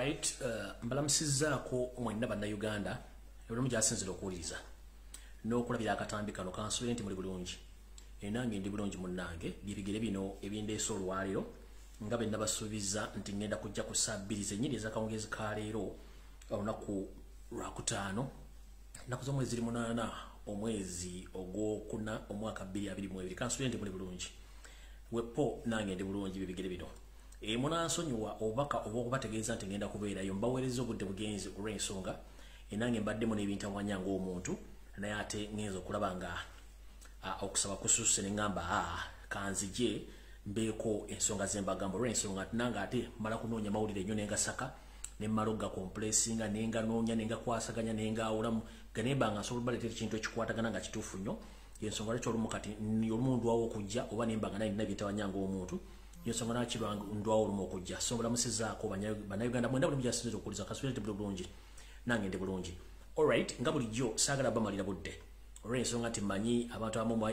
Alright, mbalamusizzaako mwenna Bannayuganda olumu gyasinzira okuwuliriza n'okulabira akatambi kano. Kansuubire nti muli bulungi, enange ndi bulungi munnange. Byebigere bino ebindeesa olwaleero nga bwe nabasuubiza nti ngenda kujja ku saa 2 zennyini ez'akawungeezi ka leero, olunaku Lwakutaano, ennaku z'omwezi ziri 8 omwezi ogwokuna omwaka 2022. Kansuubire nti muli bulungi, wepo nange ndi bulungi. Byebigere bino munansonyiwa obubaka obw'okubategeeza nti ngenda kubeerayo mbaweereza obudde bugenzi olw'ensonga enange mbaddemu n'ebintawanya ng'omuntu, naye ate ngenza okulaba nga okusaba kususse ne ŋŋamba kanzije mbeeko ensonga ze mbagamba olw'ensonga nti nange ate mmala kunoonya mawulire nnyo nengasaka ne mmala okugakompulesinga nenganoonya nengakwasaganya nengaawulamu ga nemba nga nsobola obaleetera ekintu ekikwatagana nga kituufu nnyo. Ensonga lwaki olumu kati olumu ndwawo okujja oba nemba nga naye nina byentawanya ng'omuntu, ensonga lwaki ndwawo olumu okujja. So mbalamusizzaako Bannayuganda mwenda buli mugyasinzira okuwuliza. Kansuubire nti buli bulungi, nange ndi bulungi. Alright, nga bulijjo saagala bamalira budde olw'ensonga nti mmanyi abantu abamu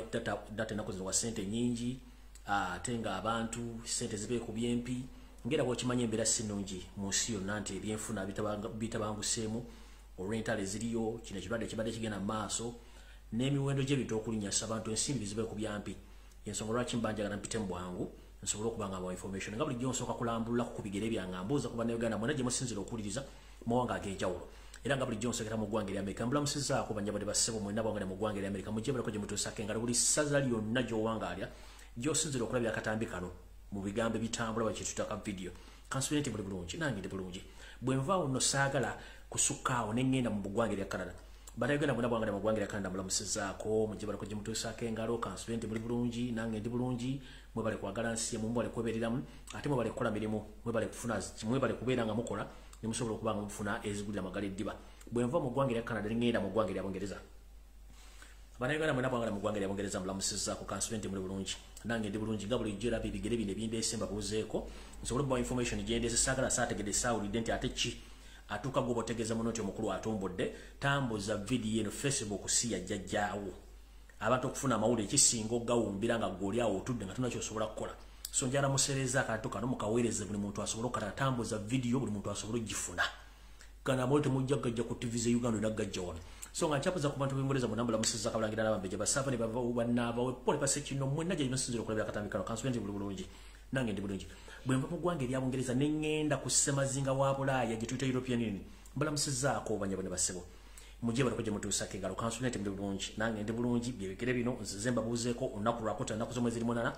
data ennaku zino wa ssente nnyingi, ate ng'abantu ssente zibeekubye empi. Ngera bw'okimanyi embeera si nnungi mu nsi yonna nti ebyenfuna bitabanguseemu olw'entalo eziriyo, kino ekirwadde kibadde kigenda mu maaso n'emiwendo gy'ebintu okulinnyasa abantu ensimbi zibeekubya mpi. Ensonga lwaki mba njagala mpite mu bwangu nsobole okuba nga information. Nga bulijjo nsooka kulambululako ku bigere byange, mbuuza ku Bannayuganda mwena gye musinzira okuwuliriza mu mawanga ag'enjawulo. Era nga bulijjo nsookera mu ggwanga erya Amerika. Mbulamusizzaako bannyabo ne bassebo mwenna abawangaalira mu ggwanga erya Amerika, mujje baleko gye mutuusaako engalo buli ssaza lyonna gy'owangaalira gy'osinzira okulabira akatambi kano mu bigambo ebitambula bakitutaka video. Kansuubire nti muli bulungi, nange ndi bulungi. Bwe nvaawo nno saagala kusukkaawo ne ŋŋenda mu ggwanga erya Canada. Bannayuganda mwena bwangaalira mu ggwanga erya Canada mbulamusizzaako, mujje baleko gye mutuusaako engalo. Kansuubire nti muli bulungi, nange ndi bulungi. Mwebale kwagala nsi yammwe, mwebale kwebeereramu, ate mwebale kukola mirimu, mwebale kufuna, mwebale kubeera nga mukola ne musobola okuba nga mufuna ezigulira amagala eddiba. Bwe nva mu ggwanga erya Canada ne ŋŋenda mu ggwanga erya Bungereza. Bannayuganda mwena bwangaalira mu ggwanga erya Bungereza mbulamusizzaako. Kansuubire nti muli bulungi, nange ndi bulungi. Nga bulijjo era bibigere bino ebindeese mbabuuzeeko nsobole okubawa information gye ndeese. Saagala saategedde saawulidde nti ate ki atuuka gwe otegeeza muno nti omukulu atumbudde. Tambuza vidiyo eno, Facebook si yajjajjaawo abantu okufuna amawulire, kisinga okugawumbira nga ggwe oli awo otudde nga tolina ky'osobola kukola. So njagala museereza akantu kano mukaweereze buli muntu asobole okukata. Tambuza vidiyo buli muntu asobole ogifuna. Gano amawulire temujja gajja ku TV ze Uganda olina gajja wano. So nga nkyabuza ku bantu b'Engereza mwena mbulamusizza kabalangira n'abambejja basava ne bava bannaaba pole pase kino mwenna gye musinzira okulabira akatambi kano. Kansuubire nti buli bulungi, nange ndi bulungi. Bwe nva mu ggwanga erya Bungereza ne ŋŋenda ku ssemazinga wa Bulaaya gye tuyita European Union. Mbalamusizzaako bannyabo ne bassebo, mujje baleko gye mutuusako engalo. Kansuubire nti muli bulungi, nange ndi bulungi. Byebigere bino nzize mbabuuzeeko olunaku Lwakutaano, ennaku z'omwezi 8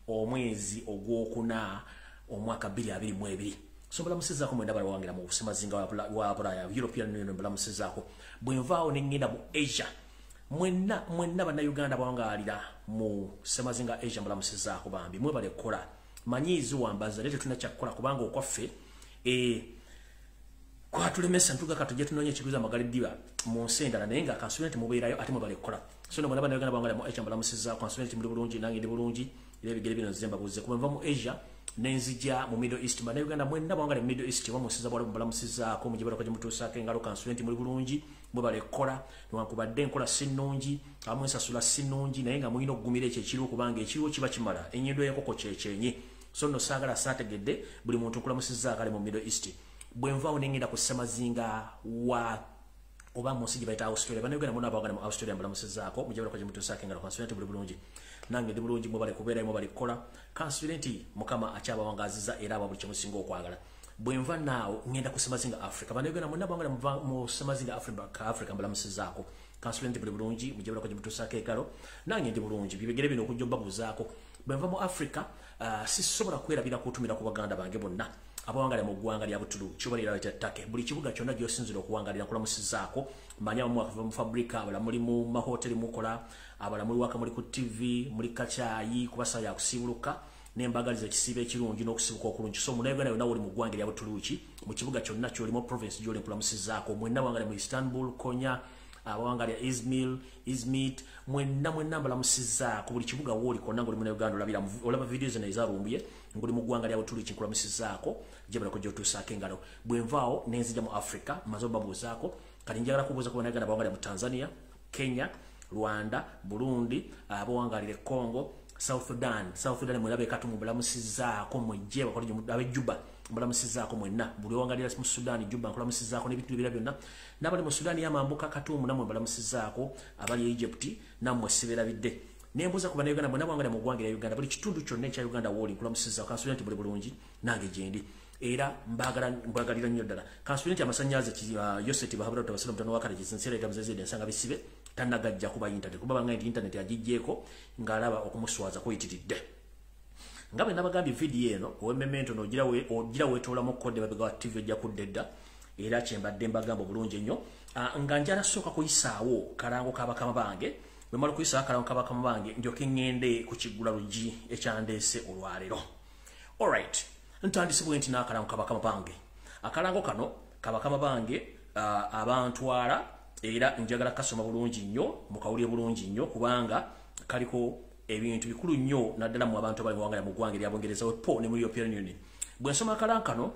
omwezi ogwokuna omwaka 2022. So mbalamusizzaako mwenda balawangira mu ssemazinga wa Bulaaya, European Union, mbalamusizzaako. Bwe nvaawo ne ŋŋenda mu Asia, mwenna mwenna Bannayuganda bawangaalira mu ssemazinga Asia mbalamusizzaako bambi, mwebale kukola. Manyiizi wambaza naye tetulina kyakukola kubanga okwaffe kwatulemesa ntuga katujje tunoonya ekiguza amagala eddiba mu nsi endala, naye nga kansuubire nti mubeerayo ate mwebale kukola. So no mwena Bannayuganda bawangaalira mu Asia mbalamusizzaako. Kansuubire nti muli bulungi, nange ndi bulungi. Era ebigere bino nzize mbabuuze. Kuba nva mu Asia ne nzija mu Middle East. Bannayuganda mwenna bawangaalira mu Middle East oba mu nsi z'Abawarabu mbalamusizzaako, mujje balako gye mutuusaako engalo. Kansuubire nti muli bulungi, mwebale kukola. Newankubadde enkola si nnungi, abamu ensasula si nnungi, naye nga mulina okugumira ekyo ekiriwo kubanga ekiriwo kiba kimala ennyindo y'enkoko kyekyenyi. So nno saagala saategedde buli muntu nkulamusizzaako ali mu Middle East. Bwe nvaawo ne ŋŋenda ku ssemazinga wa oba mu nsi gye bayita Australia. Bannayuganda mwena abawangaalira mu Australia mbalamusizzaako, mujje balako gye mutuusaako engalo. Kansuubire nti muli bulungi, nange ndi bulungi. Mwebale kubeerayo, mwebale kukola. Kansuubire nti Mukama akyabawangaazizza era aba buli kye musinga okwagala. Bwe nva naawo ŋŋenda ku ssemazinga Africa. Bannayuganda mwena abawangaalira mu ssemazinga Africa mbalamusizzaako. Kansuubire nti buli bulungi, mujje balako gye mutuusaako engalo. Nange ndi bulungi. Bibigere bino okujja obbabuuzaako. Bwe nva mu Africa sisobola kwerabira kutumira ku baganda bange bonna abawangalira mu ggwanga lya Butuluki oba lya Turkey. Buli kibuga kyonna gy'osinzira okuwangalira nkulamusizzaako. Mmanyi abamu mwakava mu fabrika, abalala muli mu mahoteri mukola, abalala muli waka muli ku TV muli kacaayi kuba ssaawa ya kusiibuluka nembagaliza ekisiibo ekirungi n'okusibuka okulungi. So Munnayuganda yonna woli mu ggwanga erya Butuluki, mu kibuga kyonna ky'olimu, province gy'oli, nkulamusizzaako. Mwenna abawangalira mu Istanbul, Konya, abawangalira Izmir, Izmit, mwenna mwenna mbalamusizzaako. Buli kibuga wooli konna ng'oli Munnayuganda olabira olaba vidiyo zino ezalumbuye ng'oli mu ggwanga lya Butuluki nkulamusizzaako, gye balako gy'otuusaako engalo. Bwe nvaawo ne nzija mu Africa, mmaze obabuuzaako. Kati njagala kubuuza ku Bannayuganda abawangalira mu Tanzania, Kenya, Rwanda, Burundi, abawangalira e Congo, South Sudan. South Sudan mwena bekatu mbalamusizzaako, mwejje ab'e Juba. Mbalamusizaako mwenna buli owangalira mu Sudan Juba, nkulamusizaako n'ebitundu ebirala byonna n'abali mu Sudan y'amambuka Katuumu, nammwe mbalamusizaako. Abali e Egypt nammwe sibeerabidde. Nembuuza ku Bannayuganda mwenna bwangalira mu ggwanga erya Uganda, buli kitundu kyonna ekya Uganda wooli, nkulamusizaako. Kansuubire nti buli bulungi, nange gyendi era mbagalira nnyo ddala. Kansuubire nti amasannyalaze Yoseti Bahabura Tabasira mutano wa Kale Kisinseera Tamuzezedde ensanga bisibe tannagajja kuba internet, kuba banga nti internet agiggyeko ng'alaba okumuswaza kuyitiridde. Nga bwe nabagambye, vidiyo eno ow'emmemento n'ogira weetoolamu kodde mabega wa TV ojja kudda edda. Era kyembadde mbagamba obulungi ennyo nga njala sooka kuyisaawo kalango k'abakama bange. Bwe mala okuyisaawo akalango k'abakama bange, ndyoke ŋŋende ku kiggula luggi ekyandeese olwaleero. Alright, ntandisibwe nti n'akalango kabakama bange. Akalango kano kabakama bange abantwala, era njagala kasoma bulungi nnyo, mukawulire bulungi nnyo, kubanga kaliko ebintu bikulu nnyo, naddala mu abantu abali muwangala mu ggwanga erya Bungereza wepo ne mu European Union. Bwe nsoma akalango kano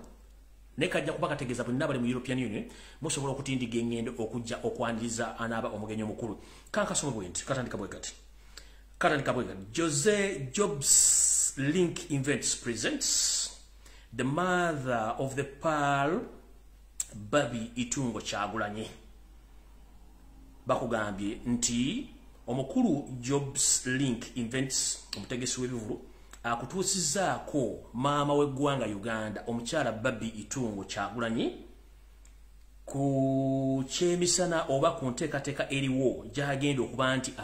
ne kajja kuba kategeeza bonna abali mu European Union musobola okutindiga eŋŋendo okujja okwaniriza anaaba omugenyi omukulu. Kankasoma bwe nti, katandika bwe kati, katandika bwe kati: Jose Jobs Link Events presents the mother of the pearl, Barbie Itungo Kyagulanyi. Bakugambye nti omukulu Jobs Link Events, omutegesi w'ebivulu, akutuusizzaako maama w'eggwanga Uganda, omukyala Barbie Itungo Kyagulanyi, ku kyemisana oba ku nteekateeka eriwo gy'agenda okuba nti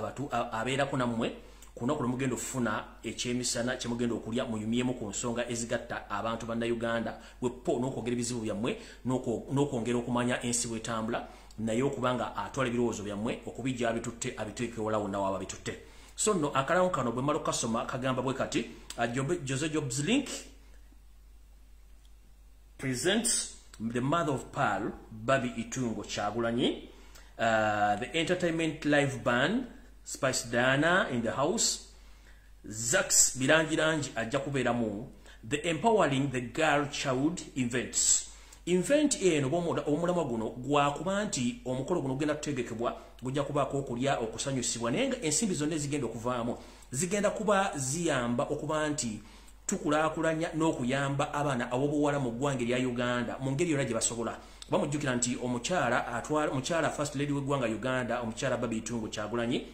abeerako nammwe ku lunaku lwe mugenda okufuna ekyemisana kyemugenda okulya, muyumyemu ku nsonga ezigatta abantu Bannayuganda wepo n'okwogera ebizibu byammwe n'okwongera okumanya ensi bwetambula, naye okuba nga atwala ebirowoozo byammwe okubijja abitutte abiteeke wala wonna waba bitutte. So nno akalango kano bwe mmala okukasoma kagamba bwe kati: Jose Jobs Link presents the mother of pearl, Barbie Itungo Kyagulanyi, the entertainment live band, Spice Diana in the house, Zax Birangirangi ajja kubeeramu, the empowering the girl child events. Event eno omulamwa guno gwakuba nti omukolo guno gugenda kutegekebwa, gujja kubaako okulya, okusanyusibwa, naye nga ensimbi zonna ezigenda okuvaamu zigenda kuba ziyamba okuba nti tukulaakulanya n'okuyamba abaana ab'obuwala mu ggwanga erya Uganda mu ngeri yonna gye basobola. Kuba mujjukira nti omukyala atwala, omukyala first lady w'eggwanga Uganda, omukyala Barbie Itungo Kyagulanyi,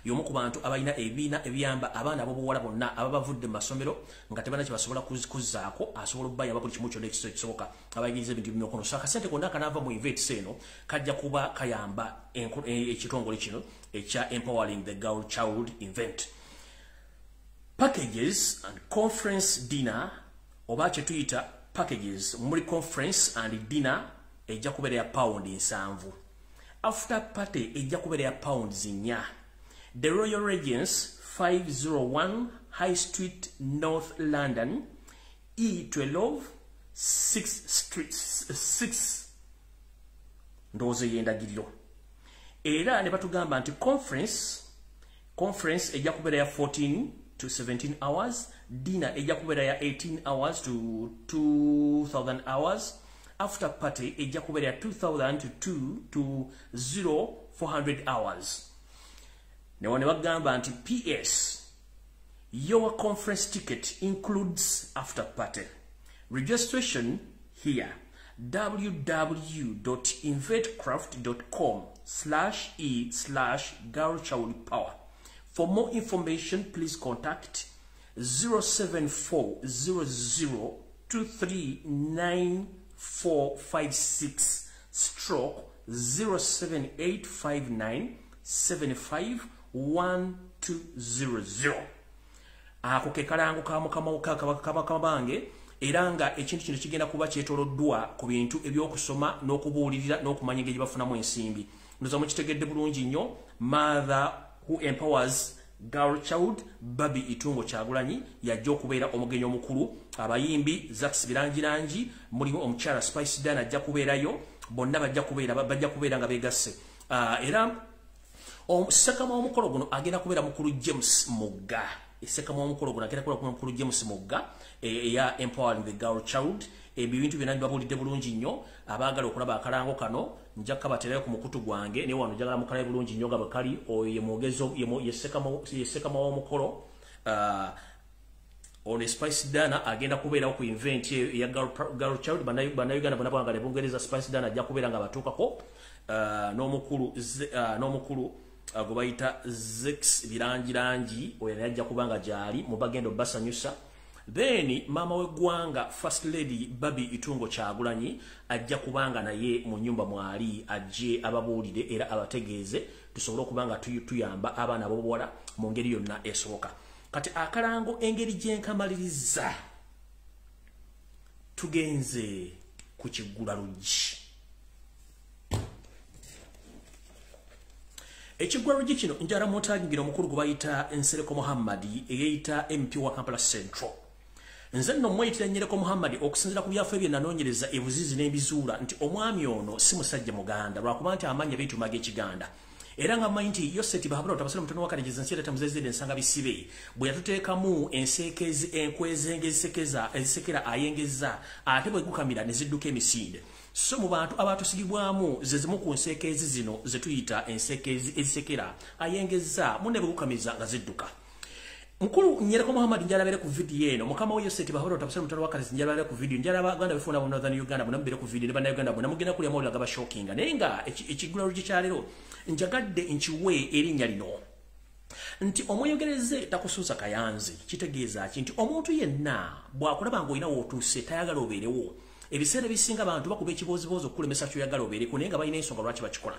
y'omu ku bantu abalina ebibiina ebiyamba abaana ab'obuwala bonna ababavudde mu masomero nga tebalina kye basobola kuzzaako. Asobola okubayamba buli kimu kyonna ekisoboka, abayigiriza ebintu by'emikono. So akasente konna akanaava mu events eno kajja kuba kayamba ekitongole kino ekya empowering the girl child event. Packages and conference dinner, oba kye tuyita packages muli conference and dinner, ejja kubeera ya £70. After party ejja kubeera ya £400. The Royal Regents, 501 High Street, North London, E12 6 Street 6, ndowooza ey'endagiriro. Era ne batugamba nti conference ejja kubeera ya 14 to 17 hours, dinner ejja kubeera ya 18 hours to 2000 hours, after party ejja kubeera ya 2000 to 2 to 0400 hours. Ne bagamba nti PS, your conference ticket includes after party. Registration here: www.inventcraft.com/e/girlchildpower. For more information, please contact 07400239456 stroke 07859751200. Ako ke kalango ka mukama kabaka bange. Era nga ekintu kino kigenda kuba kyetooloddwa ku bintu ebyokusoma n'okubuulirira n'okumanya engeri gye bafunamu ensimbi. Ndowooza mukitegedde bulungi nnyo. Mother who empowers girl child, Barbie Itungo Kyagulanyi, yajja okubeera omugenyi omukulu. Abayimbi Zax Birangirangi, mulimu omukyala Spice Diana ajja kubeerayo, bonna bajja kubeera nga beegasse. Era ssekama w'omukolo guno agenda kubeera mukulu James Mugga. Ssekama w'omukolo guno agenda kubeera mukulu James Mugga eya empowering the girl child. Ebyo bintu byonna bibabuulidde bulungi nnyo. Abaagala okulaba akalango kano nja kukabateerayo ku mukutu gwange, naye wano njagala mukalabe bulungi nnyo nga bwe kali. Oyo ye mwogezo, ye ssekama w'omukolo. Ono Spice Dana agenda kubeerawo ku event eya Girl Child. Bannayuganda bonna bwangale Bungereza, Spice Dana ajja kubeera nga batuukako n'omukulu gwe bayita Zex Birangirangi, oyo naye ajja kuba nga gyali mu bagenda obbasanyusa. Then maama w'eggwanga, First Lady Barbie Itungo Kyagulanyi, ajja kubanga naye mu nyumba mwali, ajje ababuulire era abategeeze tusobole okuba nga tuyamba abaana ab'obuwala mu ngeri yonna esoboka. Kati akalango engeri gyenkamaliriza, tugenze ku kiggula luggi. Ekiggula luggi kino njala mutagingira omukulu gwe bayita Nsereko Muhammad, eyeyita MP wa Kampala Central. Nze nno mweyitira Nsereko Muhammad okusinziira ku byaffe bye nanoonyereza ebuzizi n'ebizuula nti omwami ono si musajja Muganda, lwakuba nti amanya beetumaga ekiganda. Era nga mmanyi nti Yoseti Bahabula Otabasira mutono wa Kalegezi nsi era muzezede ensanga bisibe bwe yatuteekamu enseekezi enkwezenge ezisekeza ezisekera ayengeza ate bwe gukamira ne zidduka emisinde. So mu bantu abatusigibwamu ze zimu ku nseekezi zino ze tuyita enseekezi ezisekera ayengeza munne bwe gukamiza nga zidduka. Mukulu Nsereko Muhammad njalabere ku video eno, mukama we Yoseti Bahabula Otabasira mutono wa Kalegezi njalabere ku video, njalaba Uganda bifuna mu Northern Uganda munambere ku video ne bannayuganda bonna mugenda kulya mawulire agaba shocking. Naye nga ekigula luggi kya leero njagadde nkiwe erinnya lino nti omweyogereze takusuuza kayanzi. Kitegeeza ki? Nti omuntu yenna bw'akulaba ng'olina w'otuuse tayagala obeerewo. Ebiseera ebisinga abantu bakuba ekibooziboozi okukulemesa ky'oyagala obeereko, naye nga balina ensonga lwaki bakikola.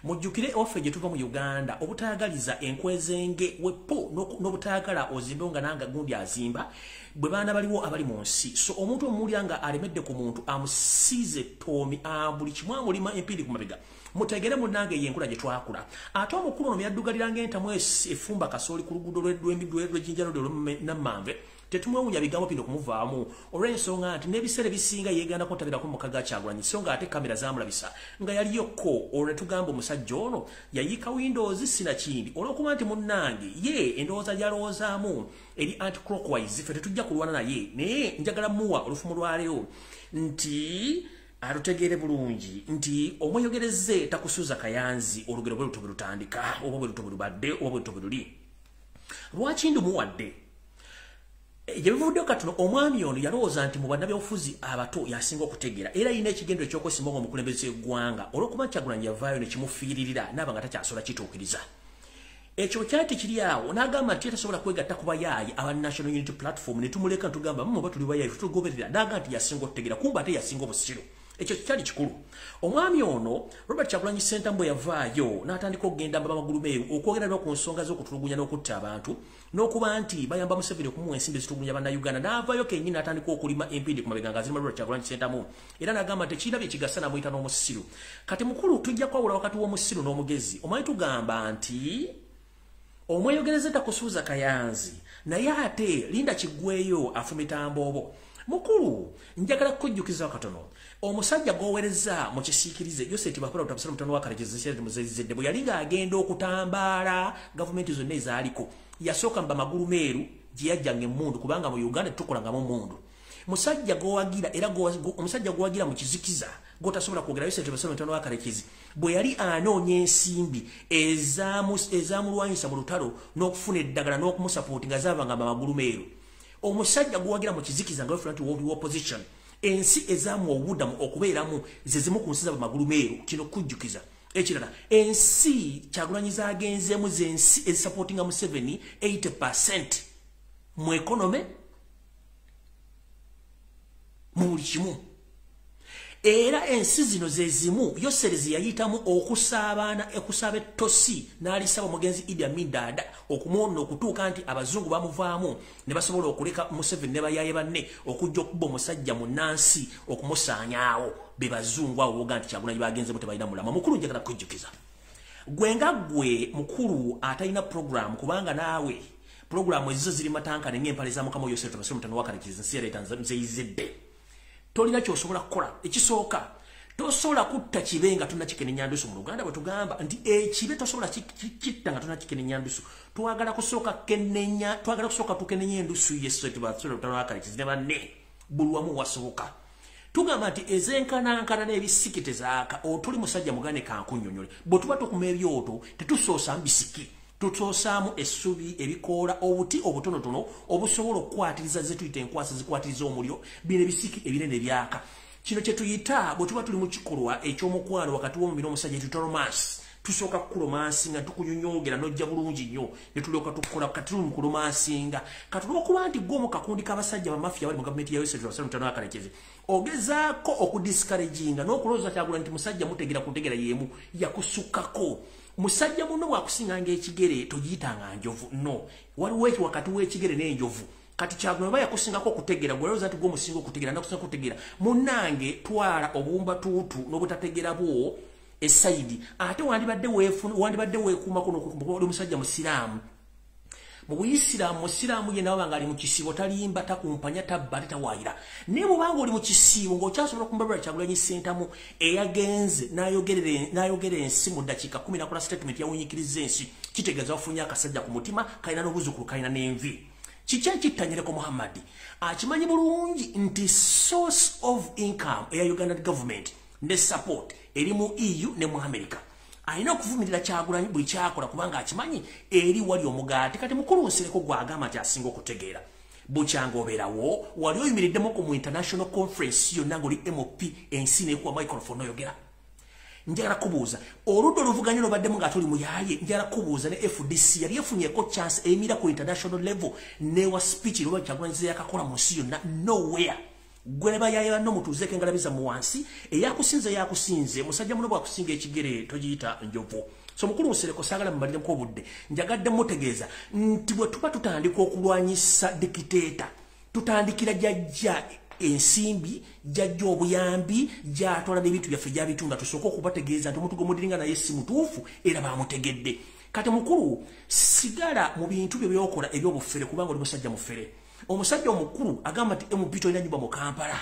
Mujjukire ewaffe gye tuva mu Uganda, obutayagaliza enkwezenge wepo n'obutayagala ozimbewo nga nanga gundi azimba bwe baana baliwo abali mu nsi. So omuntu omuwulira nga alemedde ku muntu amusiize ettoomi, buli kimu amulima empindi ku mabega, mutegere munnange ye enkula gye twakula. Ate omukulu ono yaddugalira ng'entamu efumba kasooli ku luguudo lw'ejjinja lw'e tetumwewuunya bigambo bino kumuvaamu olw'ensonga nti n'ebiseera ebisinga yeegaana kuntabirako mu maka ga Kyagulanyi, so nga ate kamera zaamulabisa nga yaliyokko. Olwo ne tugamba omusajja ono yayiika windows sinakindi, olw'okuba nti munnange ye endowooza gy'alowoozaamu eri anti-clockwise, ffe tetujja kulwana naye, naye njagala muwa olufumu lwaleero nti atutegeere bulungi nti omweyogereze takusuuza kayanzi. Olugero bwe luto bwe lutandika oba bwe luto bwe lubadde oba bwe luto bwe luli. Lwaki ndumuwadde? Gye bivuddeyo katono, omwami ono yalowooza nti mu bannabyabufuzi abato yasinga okutegeera, era yina ekigendero eky'okwesimba ng'omukulembeze w'eggwanga. Olw'okuba Kyagulanyi yavaayo ne kimufiiririra n'aba nga takyasobola kituukiriza. Ekyo kyali tekiri awo, n'agamba nti tasobola kwegatta ku bayaayi aba National Unity Platform, ne tumuleka ntugamba mmu oba tuli bayaayi tutugoberera. N'agamba nti yasinga okutegeera, kumbe ate yasinga obusiru. Ekyo kyali kikulu. Omwami ono Robert Kyagulanyi Ssentamu bwe yavaayo n'atandika okugenda amagulu meeru okwogera ku nsonga z'okutulugunya n'okutta abantu n'okuba nti bayamba Museveni okumuwa ensimbi ezitulugunya bannayuganda, n'avaayo kennyini n'atandika okulima empindi ku mabega nga zirima Robert Kyagulanyi Ssentamu, era n'agamba nti tekirina bye kigasa, n'amuyita n'omusiru. Kati mukulu, tujja kwawula wakati w'omusiru n'omugezi. Omanyi tugamba nti omweyogereze takusuuza kayanzi, naye ate linda kiggweyo afumita mboobo. Mukulu, njagala kukujjukiza katono. Omusajja gw'oweereza mu kisiikirize Yoseti Bahabula Otabasira mutono wa Kalegezi muzezedde bwe yali ng'agenda okutambaala gavumenti zonna ezaaliko, yasooka mu bamagulu meeru gye yajjanga emmundu, kubanga mu Uganda tetukolangamu mmundu. Musajja gw'owagira era omusajja gw'owagira mu kizikiza gw'otasobola kwogera, Yoseti Bahabula mutono wa Kalegezi bwe yali anoonya ensimbi ezamulwanyisa mu lutalo n'okufuna eddagala n'okumusapooti nga zaavanga mu magulu meeru. Omusajja gw'owagira mu kizikiza nga wefuna nti woli opposition, ensi ezaamuwa obubudamu okubeeramu ze zimu ku nsi z'abamagulu meeru. Kino kujjukiza. Ekirala, ensi Kyagulanyi z'agenzeemu z'ensi ezisapootinga Museveni 80% mu economy, mu buli kimu. Era ensi zino ze zimu Yoserezi yayitamu okusaabana okusaba ettosi n'alisaba omugenzi Idi Amin Dada okumuwona okutuuka nti abazungu bamuvaamu ne basobola okuleka Museveni ne bayaaye banne okujja okuba omusajja munnansi okumusaanyaawo. Be bazungu abo boga nti Kyagulanyi bagenzemu tebalina mulamwa. Mukulu, njagala kukujjukiza gwe nga gwe mukulu atalina program, kubanga naawe program ezizo ziri matankane ng'empale za mukama Yosef Tabasira mutono wa Kalegezi nsi yaleeta nzeyizedde. Tolina ky'osobola kukola. Ekisooka, tosobola kutta kibe nga tonnakikenenya ndusu. Mu Luganda bwe tugamba nti ekibe tosobola kitta nga tonnakikenenya ndusu, twagala kusooka kenenya, twagala kusooka tukenenya endusu Yesu Tabasira mutono wa Kalegezi ne banne buli wamu wasoboka. Tugamba nti ezenkanankana n'ebisiki tezaaka. Otuli musajja mugane kankunnyonnyole, bwe tuba tukuma ebyoto tetusoosa mbisiki, Tutoosaamu essubi, ebikoola, obuti obutonotono obusobola okukwatiriza ze tuyita enkwasa zikwatiriza omuliro, bino ebisiki ebinene ebyaka. Kino kye tuyita bwe tuba tuli mu kikolwa eky'omukwano wakati w'omubiri n'omusajja, tuyita romance. Tusooka kukulomansinga, tukunyonyogera n'ojja bulungi nnyo, ne tulyoka tukukola. Kati tuli mu kulomansinga. Kati olw'okuba nti ggwe omu kakundi k'abasajja bamafiya bali mu gavumenti ya Yosef Kalekezi, ogezaako okudiscouraginga n'okulowooza Kyagulanyi nti musajja mutegera ku ntegera y'emu, yakusukako. Musajja muno bw'akusinganga ekigere togiyitanga njovu. No, waliwo eki wakati w'ekigere n'enjovu. Kati Kyagulanyi oba yakusingako okutegeera, gwe olowooza nti gwe omusinga okutegeera, nakusinga okutegeera. Munnange, twala obuwumbatuutu n'obutategeera bwo esayidi. Ate wandibadde weekuumako n'okukumba oli musajja musiraamu. Mu buyisiraamu, musiraamu yenna waba nga ali mu kisiibo talimba, takumpanya, tabba, ate tawaayira. Naye bw'obanga oli mu kisiibo ng'okyasobola okumbalula Kyagulanyi Ssentamu eyagenze n'ayogera ensi mu ddakiika 10 nakola statement yawunyiikiriza ensi, kitegeeza wafunye akasajja ku mutima, kalina n'obuzzukulu, kalina n'envi. Kiki ekittanyireko? Muhammadi akimanyi bulungi nti source of income eya Ugandan government ne support eri mu EU ne mu America. Alina okuvumirira Kyagulanyi buli kyakola kubanga akimanyi eri wali omugaati. Kati mukulu Nsereko gwagamba nti asinga okutegeera, bukyanga obeerawo wali oyimiriddemu ku mu international conference yonna ng'oli MP, ensi nekuwa microphone oyogera? Njagala kubuuza, oludda oluvuganya lwobaddemu nga toli muyaaye, njagala kubuuza, ne FDC yali efunyeko chance eyimira ku international level newa speech lwoba Kyagulanyi yakakola mu nsi yonna? Nowhere. Gwe bayaye banno mutuuzeeko engalabiza mu wansi. Eyakusinze yakusinze. Musajja muno bwakusinga ekigere togiyita njovu. So mukulu Nsereko, saagala mubalireko obudde, njagadde mutegeeza nti bwe tuba tutandika okulwanyisa dictator, tutandikira jajja ensimbi, jajja obuyambi, gyatwala n'ebintu byaffe gyabitunda. Tusooke okubategeeza nti omuntu gwemudiringa naye si mutuufu, era bamutegedde. Kati mukulu, sigala mu bintu byo byokola ebyobufere kubanga oli musajja mufere. Omusajja omukulu agamba nti MP tolina nyumba mu Kampala,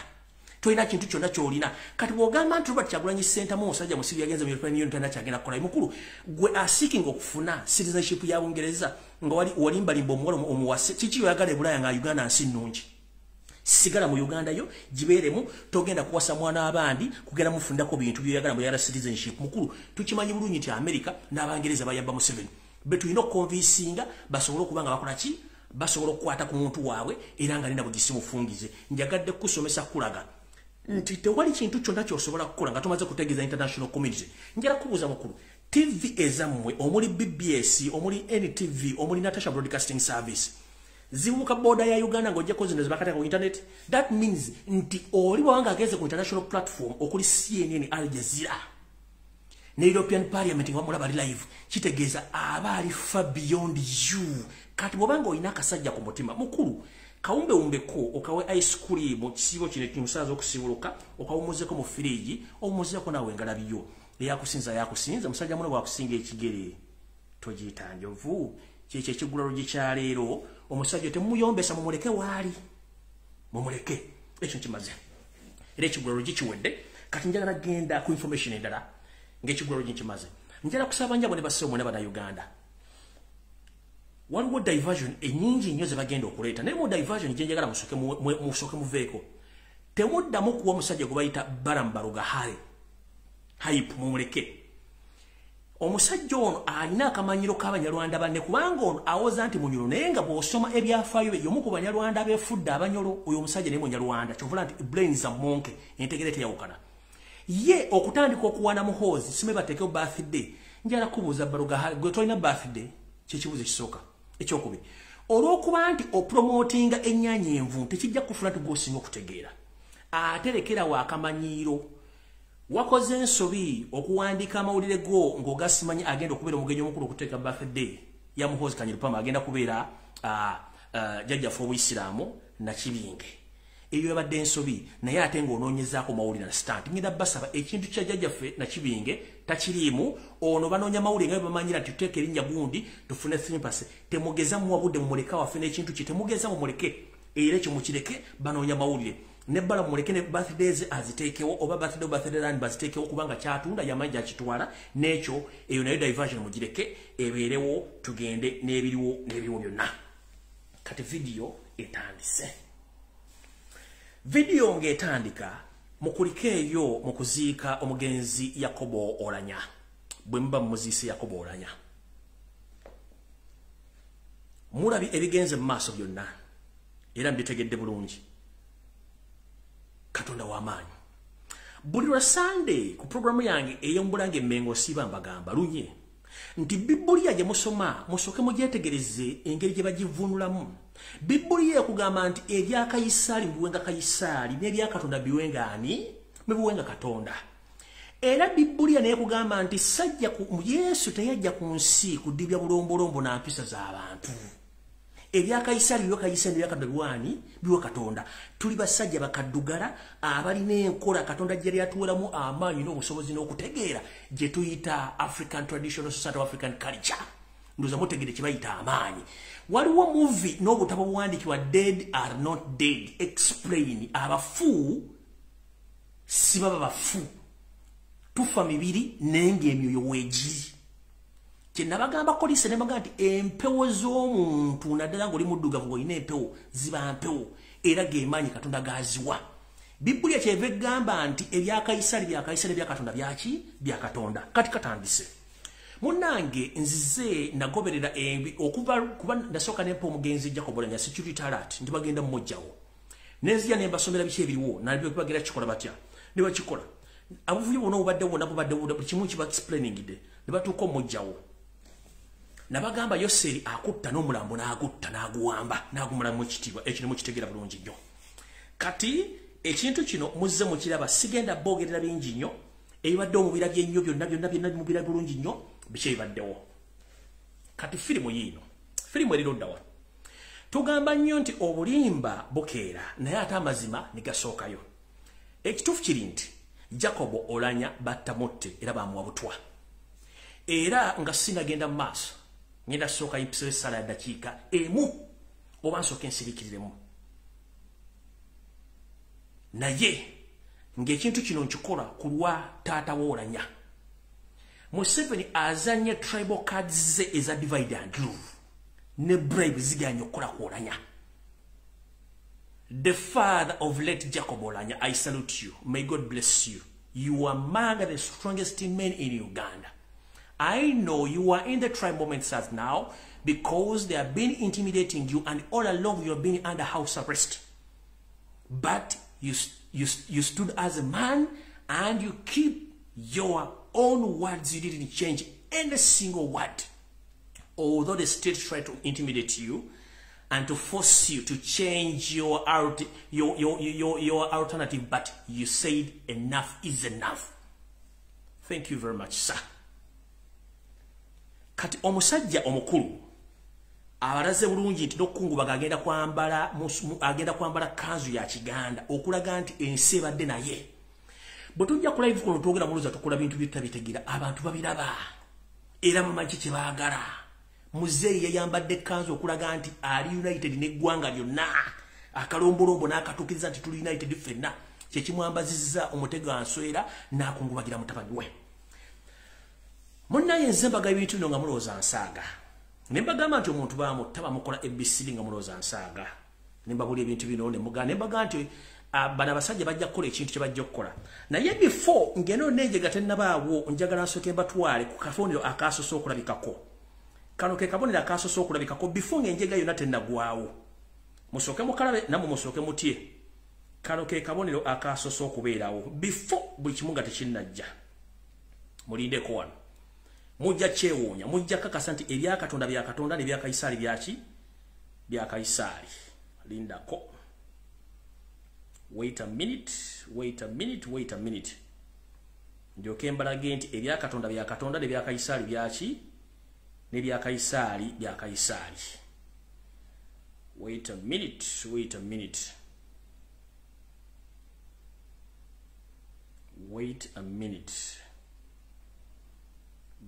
tolina kintu kyonna kyolina. Kati bw'ogamba nti Robert Kyagulanyi Ssentamu omusajja musiru yagenze mu European Union, talina kyagenda kukola. Mukulu, gwe aseekinga okufuna citizenship ya Bungereza nga wali walimbalimba omuwala omuwase, kiki oyagala e Bulaaya nga Uganda nsi nnungi? Sigala mu Uganda yo gibeeremu. Togenda kuwasa mwana abandi kugenda mufundako bintu byoyagala muyagala citizenship. Mukulu, tukimanyi bulungi nti America n'Abangereza bayamba Museveni. Be tulina okuconvincinga basobole okuba nga bakola ki, basobola okukwata ku muntu waabwe era nga nina bugisi mufungize. Njagadde kusomesa kulaga nti tewali kintu kyonna kyosobola kukola nga tomaze kutegeeza international community. Njala kubuuza mukulu, TV ezammwe omuli BBS, omuli NTV, omuli Natasha Broadcasting Service, zibuuka border ya Uganda ng'ojjako zino zebakataka ku internet? That means nti oli bwawanga agenze ku international platform okuli CNN, Al Jazeera ne European Parliament nga bamulaba ali live, kitegeeza aba ali far beyond you. Kati bw'obanga olina akasajja ku mutima, mukulu, kawumbewumbeko okawe ice cream. Kisiibo kino kimusaaza okusibuluka, okawumuzeko mu firiji, owumuzeko naawe engalabiyo. Eyakusinza yakusinza. Musajja muno bwakusinga ekigere togiyita njovu. Kyekyo ekigula lugi kyaleero. Omusajja temumuyombesa, mumuleke waali, mumuleke. Ekyo nkimaze era ekigula lugi kiwedde. Kati njagala genda ku information endala. Ng'ekigula lugi nkimaze, njagala kusaba njabo ne bassebo mwena Bannayuganda, waliwo diversion enyingi nnyo ze bagenda okuleeta, naye mu diversion gye njagala musooke muveeko, temuddamu kuwa omusajja gwe bayita Balaam Barugahare hype. Mumuleke. Omusajja ono alina akamanyiro k'Abanyarwanda banne, kubanga ono awoza nti munyolo, naye nga bw'osoma ebyafaayo bye, y'omu ku Banyarwanda abeefudde Abanyolo. Oyo omusajja naye Munyarwanda, kyovula nti brains are monkey, entegere teyawukana. Ye okutandika okuwaana Muhoozi, sime bateekewo birthday. Njala kubuuza Barugahare, gwe tolina birthday? Kyekibuuzo ekisooka. Ekyokubiri, olw'okuba nti opromotinga ennyaanya envu, tekijja kufuna nti gwosinga okutegeera. Ate lekerawo akamanyiiro. Wakoze ensobi okuwandiika amawulire go ng'ogasimanyi agenda okubeera omugenyi omukulu okuteeka birthday ya Muhoozi Kanyirupama, agenda kubeera jjajjaffe Obuyisiraamu Nakibinge. Eyo yabadde ensobi, naye ate ng'onoonyezaako mawulire na stunt. Ngenda basaba, ekintu kya jjajjaffe Nakibinge takiriimu. Ono banoonya mawulire nga bamanyira nti tuteeka erinnya gundi tufune sympathy. Temugeza muwa budde, mumuleke waffe n'ekintu kye. Temugeza, mumuleke, era ekyo mukireke. Banoonya mawulire nebbala, mumuleke ne birthdays aziteekewo, oba birthday, birthday land baziteekewo, kubanga kyatunda yamanyi gyakitwala n'ekyo. Eyo nayo diversion mugireke ebeerewo, tugende n'ebiriwo n'ebiriwo byonna. Kati vidiyo etandise. Vidiyo ng'etandika, mukulike eyo mu kuziika omugenzi Yakobo Olanya. Bwe muba mumuziise Yakobo Olanya. Mulabye ebigenze mu maaso byonna era mbitegedde bulungi. Katonda w'amaanyi. Buli lwa Sande ku programu yange ey'omubulange Emmengo siba mbagamba lunye nti Bibuliya gye musoma musooke mugyetegereze engeri gye bagivvuunulamu. Bibuliya ekugamba nti ebya Kayisaali biwenga Kayisaali n'ebya Katonda biwenga ani? Biwenga Katonda. Era Bibuliya n'ekugamba nti sajja ku Yesu teyajja ku nsi kudibya bulombolombo na mpisa z'abantu. Ebya Kayisaali biwe Kayisaali n'ebya Katonda biwani? Biwe Katonda. Tuli basajja bakaddugala abalina enkola Katonda gye yatuweramu amaanyi n'obusobozi n'okutegeera gye tuyita African Traditional Society of African Culture. Ndoza mutegere kye bayita amaanyi. Waliwo movie n'obutabo buwandiikibwa Dead Are Not Dead Explain. Abafu si baba bafu. Tufa mibiri naye emyoyo weegiri. Kye nabagamba kolise ne bagamba nti empewo z'omuntu naddala ng'oli muddugavu ng'olina empewo ziba mpewo era gemaanyi Katonda gaaziwa. Bibuliya kyeva egamba nti ebya Kayisaali bya Kayisaali ebya Katonda byaki? Bya Katonda. Kati katandise. Munnange nzize nagoberera embi okuva kuba nasooka nempa omugenzi Jacob Olanya security alert nti bagenda mumugjawo. Nenzija ne mbasomera biki ebiriwo nabyo bagenda kikola batya. Ne bakikola. Abuvuyo bonna obubadde bwonna bubadde buli kimu kiba explainingidde ne batuuka omugjawo. Nabagamba Yoseri akutta n'omulambo n'agutta n'aguwamba n'agumulamu ekitiibwa ekyo ne mukitegeera bulungi nnyo. Kati ekintu kino muzze mukiraba sigenda boogerera bingi nnyo ebibadde omubira byennyo byonna byonna byonna mubira bulungi nnyo biki ebibaddewo. Kati firimu yiino firimu eri ludda wa? Tugamba nnyo nti obulimba bukeera naye ate amazima ne gasookayo. Ekituufu kiri nti Jacob Olanya battamutte era bamuwa butwa. Era nga sinagenda mu maaso ngenda sooka yipisewo essala ya ddakiika emu oba nsooka ensiriikiriremu. Naye ng'ekintu kino nkikola ku lwa taata w'Olanya. Museveni azanye tribal cards ze eza divide and rule ne bribe ziganye okukola ku Olanya. The father of late Jacob Olanya, I salute you. May God bless you. You are among the strongest men in Uganda. I know you are in the tribe moments as now because they have been intimidating you and all along you have been under house arrest. But you stood as a man and you keep your own words. You didn't change any single word. Although the state tried to intimidate you and to force you to change your alternative, but you said enough is enough. Thank you very much, sir. Kati omusajja omukulu abalaze bulungi nti n'okukungubaga agenda kwambala kanzu ya Kiganda okulaga nti ensi ebadde naye. Bwe tujja ku live kuno twogera muluza tukola bintu bitabitegera abantu babiraba era bamanyi kye baagala. Muzeeyi yayambadde kanzu okulaga nti ali united n'eggwanga lyonna akalombolombo n'akatuukiriza nti tuli united ffenna kye kimwambazizza omutego answera n'akungubagira mutabani we. Munnaye nze mbaga ebintu bino nga mulowooza nsaaga. Ne mbagamba nti omuntu bamutta bamukola ABCD nga mulowooza nsaaga. Ne mbabula ebintu bino ne mugamba ne mbaga nti bano abasajja bajja kukola ekintu kye bajja okukola. Naye before ngeno n'enjega tennabaawo njagala nsooke mbatwale ku kabonero akasoose okulabikako. Kano ke kabonero akasoose okulabikako before ng'enjega yonna tennagwawo. Musooke mukalabe nammwe musooke mutye. Kano ke kabonero akasoose okubeerawo before buli kimu nga tekinnajja. Mulindeko wano. Mujja kyewuunya, mujja kakasa nti ebya Katonda bya Katonda n'ebya Kayisaali byaki? Bya Kayisaali. Lindako. Wait a minute, wait a minute, wait a minute. Ndyoke mbalage nti ebya Katonda bya Katonda n'ebya Kayisaali byaki? N'ebya Kayisaali bya Kayisaali. Wait a minute, wait a minute. Wait a minute.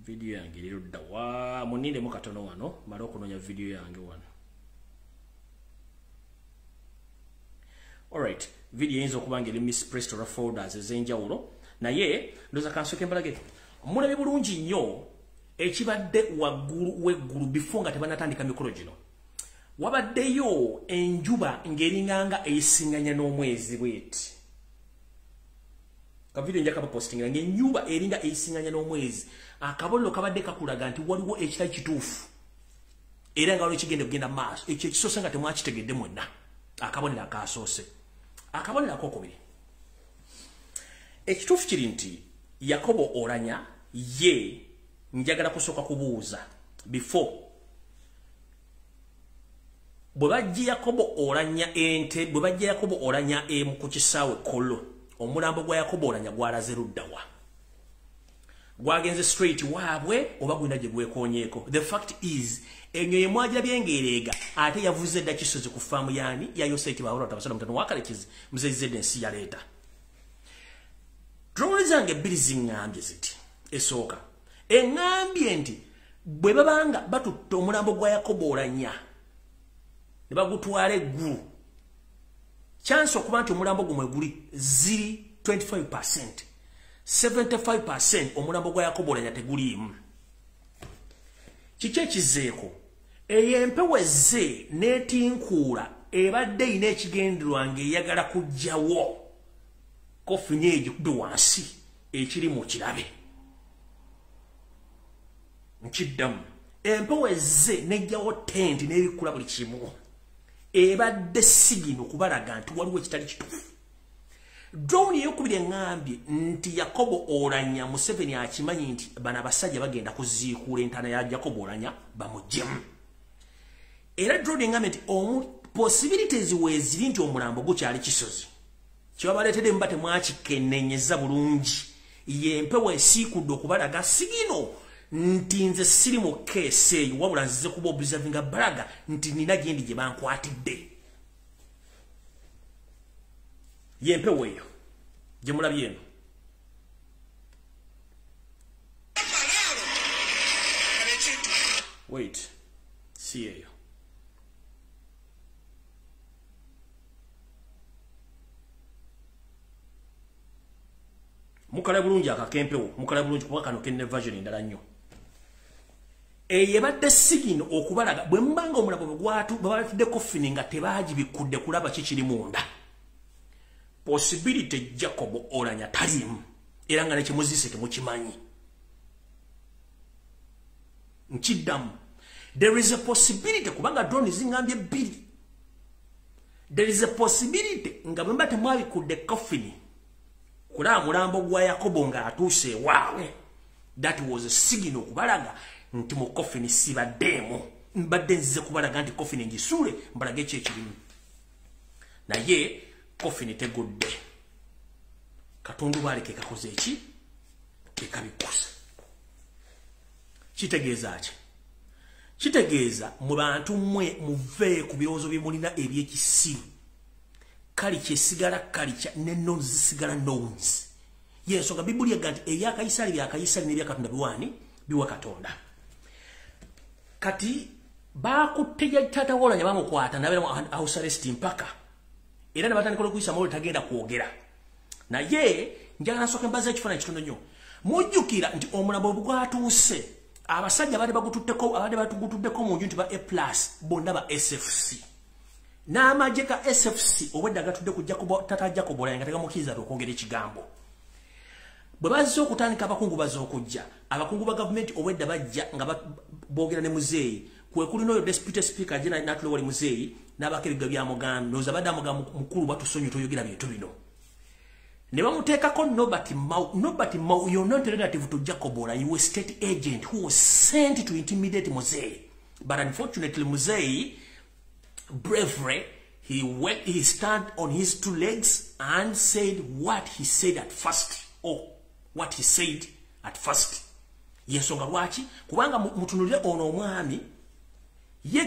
Video yange erudda wa munindemu katono wano male okunoonya video yange wano. Alright, video eyinza okuba nga eri misplaced olwa folders ez'enjawulo naye ndowooza kansooke mbalage. Mulabye bulungi nnyo ekibadde waggulu w'eggulu before nga tebannatandika mikolo gino. Wabaddeyo enjuba ng'eringanga eyisinganya n'omwezi bw'eti. Ka video nja kabapostingira ng'enjuba eringa eyisinganya n'omwezi. Akabonero kabadde kakulaga nti waliwo ekitali kituufu Era nga waliwo ekigenda okugenda maaso. Ekyo ekisoose nga temwakitegedde mwenna. Akabonero akasoose. Akabonero akokubiri. Ekituufu kiri nti Yakobo Olanya ye njagala kusooka kubuuza before bwe bajja Yakobo Olanya ente, bwe bajja Yakobo Olanya emu ku kisaawe Kololo, omulambo gwa Yakobo Olanya gwalaze luddawa? Gwagenze straight waabwe oba gwina gye gwekoonyeeko? The fact is, ennyonyi mwagirabye ng'ereega ate yavuze dda Kisozi ku faamu yaani ya Yoseti Bahura Tabasala mutano wa Kalekizi Mzee Zedde ensi yaleeta. Drone zange bbiri ziŋŋambye ziti. Esooka eŋŋambye nti bwe babanga batutte omulambo gwa Yakobo Olanya ne bagutwala eggulu, chance okuba nti omulambo gumwe guli ziri 25%, 75% omulambo gwa Yakobo Olanya teguliimu. Kiki ekizeeko? Eyo empewo ezze n'etinkuula ebadde erina ekigendererwa ng'eyagala kuggyawo kofini egikube wansi ekiri mu kirabe. Nkiddamu, empewo ezze n'eggyawo tenti n'ebikula buli kimu, ebadde sigino okubalaga nti waliwo ekitali kituufu. Drone eyokubiri eŋŋambye nti Yakobo Olanya Museveni akimanyi nti bano abasajja bagenda kuziikuula entaana ya Yakobo Olanya bamuggyemu. Era drone eŋŋambye nti possibilities weeziri nti omulambo gukyali Kisozi. Kyebabaleetedde muba temwakikennenyeza bulungi. Ye empewo esiikudde okubalaga sigino nti nze siri mu keesi eyo, wabula nzize kuba observinga balaga nti nina gyendi gye bankwatidde. Ye empewo eyo gye mulabye eno. Wait, si eyo. Mukala bulungi akakempewo, mukala bulungi kuba kano kenne version endala nnyo. Eyo ebadde sigino okubalaga bwe mubanga omulambo bwe babatudde kofini nga tebaagibikudde kulaba ki kiri munda. Possibility Jacob Olanya taliimu era nga nekimuziise temukimanyi. Nkiddamu, there is a possibility kubanga drone ziŋŋambye bbiri. There is a possibility nga bwe muba temwabikudde kofini kulaba mulambo gwa Yakobo ng'atuuse ewaabwe, that was a signal okubalaga nti mu kofini sibaddeemu, mbadde nzize kubalaga nti kofini ngisuule mbalage ki ekirimu. Naye kofini tegudde, katundubaale ke kakoze eki kekabikkusa. Kitegeeza ki? Kitegeeza mu bantu mmwe muve ku birowoozo bye mulina eby'ekisiru. Kalica esigala kalica ne knowns zisigala knowns. Yensonga Bibuli ega nti ebya Kayisali bya Kayisali n'ebya Katonda biwaani biwa Katonda. Kati bakutte taata Olanya bamukwata n'abeera mu house arrest mpaka era ne batandika okuyisa amawulire tagenda kwogera. Naye njagala nsooke mbaze ekifaananyi kitono nnyo. Mujjukira nti omulambo bwe gwatuuse abasajja abadde bagututteko abadde batugutuddeko mu nju nti ba A+ bonna ba SFC. N'amagye ga SFC obwedda gatudde ku Jacob tata Jacob Olanya nga tegamukkiriza okwogera ekigambo. Bwe bazze okutandika abakungu bazze okujja, abakungu ba gavumenti obwedda bajja nga boogera ne muzeeyi. Kwe kuli n'oyo deputy speaker ajja n'atula wali muzeeyi n'abako ebigambo by'amugamba, ndowooza abadde amugamba mukulu batusonyiwe toyogera bintu bino. Ne bamuteekako Norbert Mao. Norbert Mao, you're not relative to Jacob Olanya, you were a state agent who was sent to intimidate Muzeeyi. But unfortunately Muzeeyi bravery, he stand on his two legs and said what he said at first. Oh, what he said at first. Yensonga lwaki? Kubanga mutunulire ono omwami ye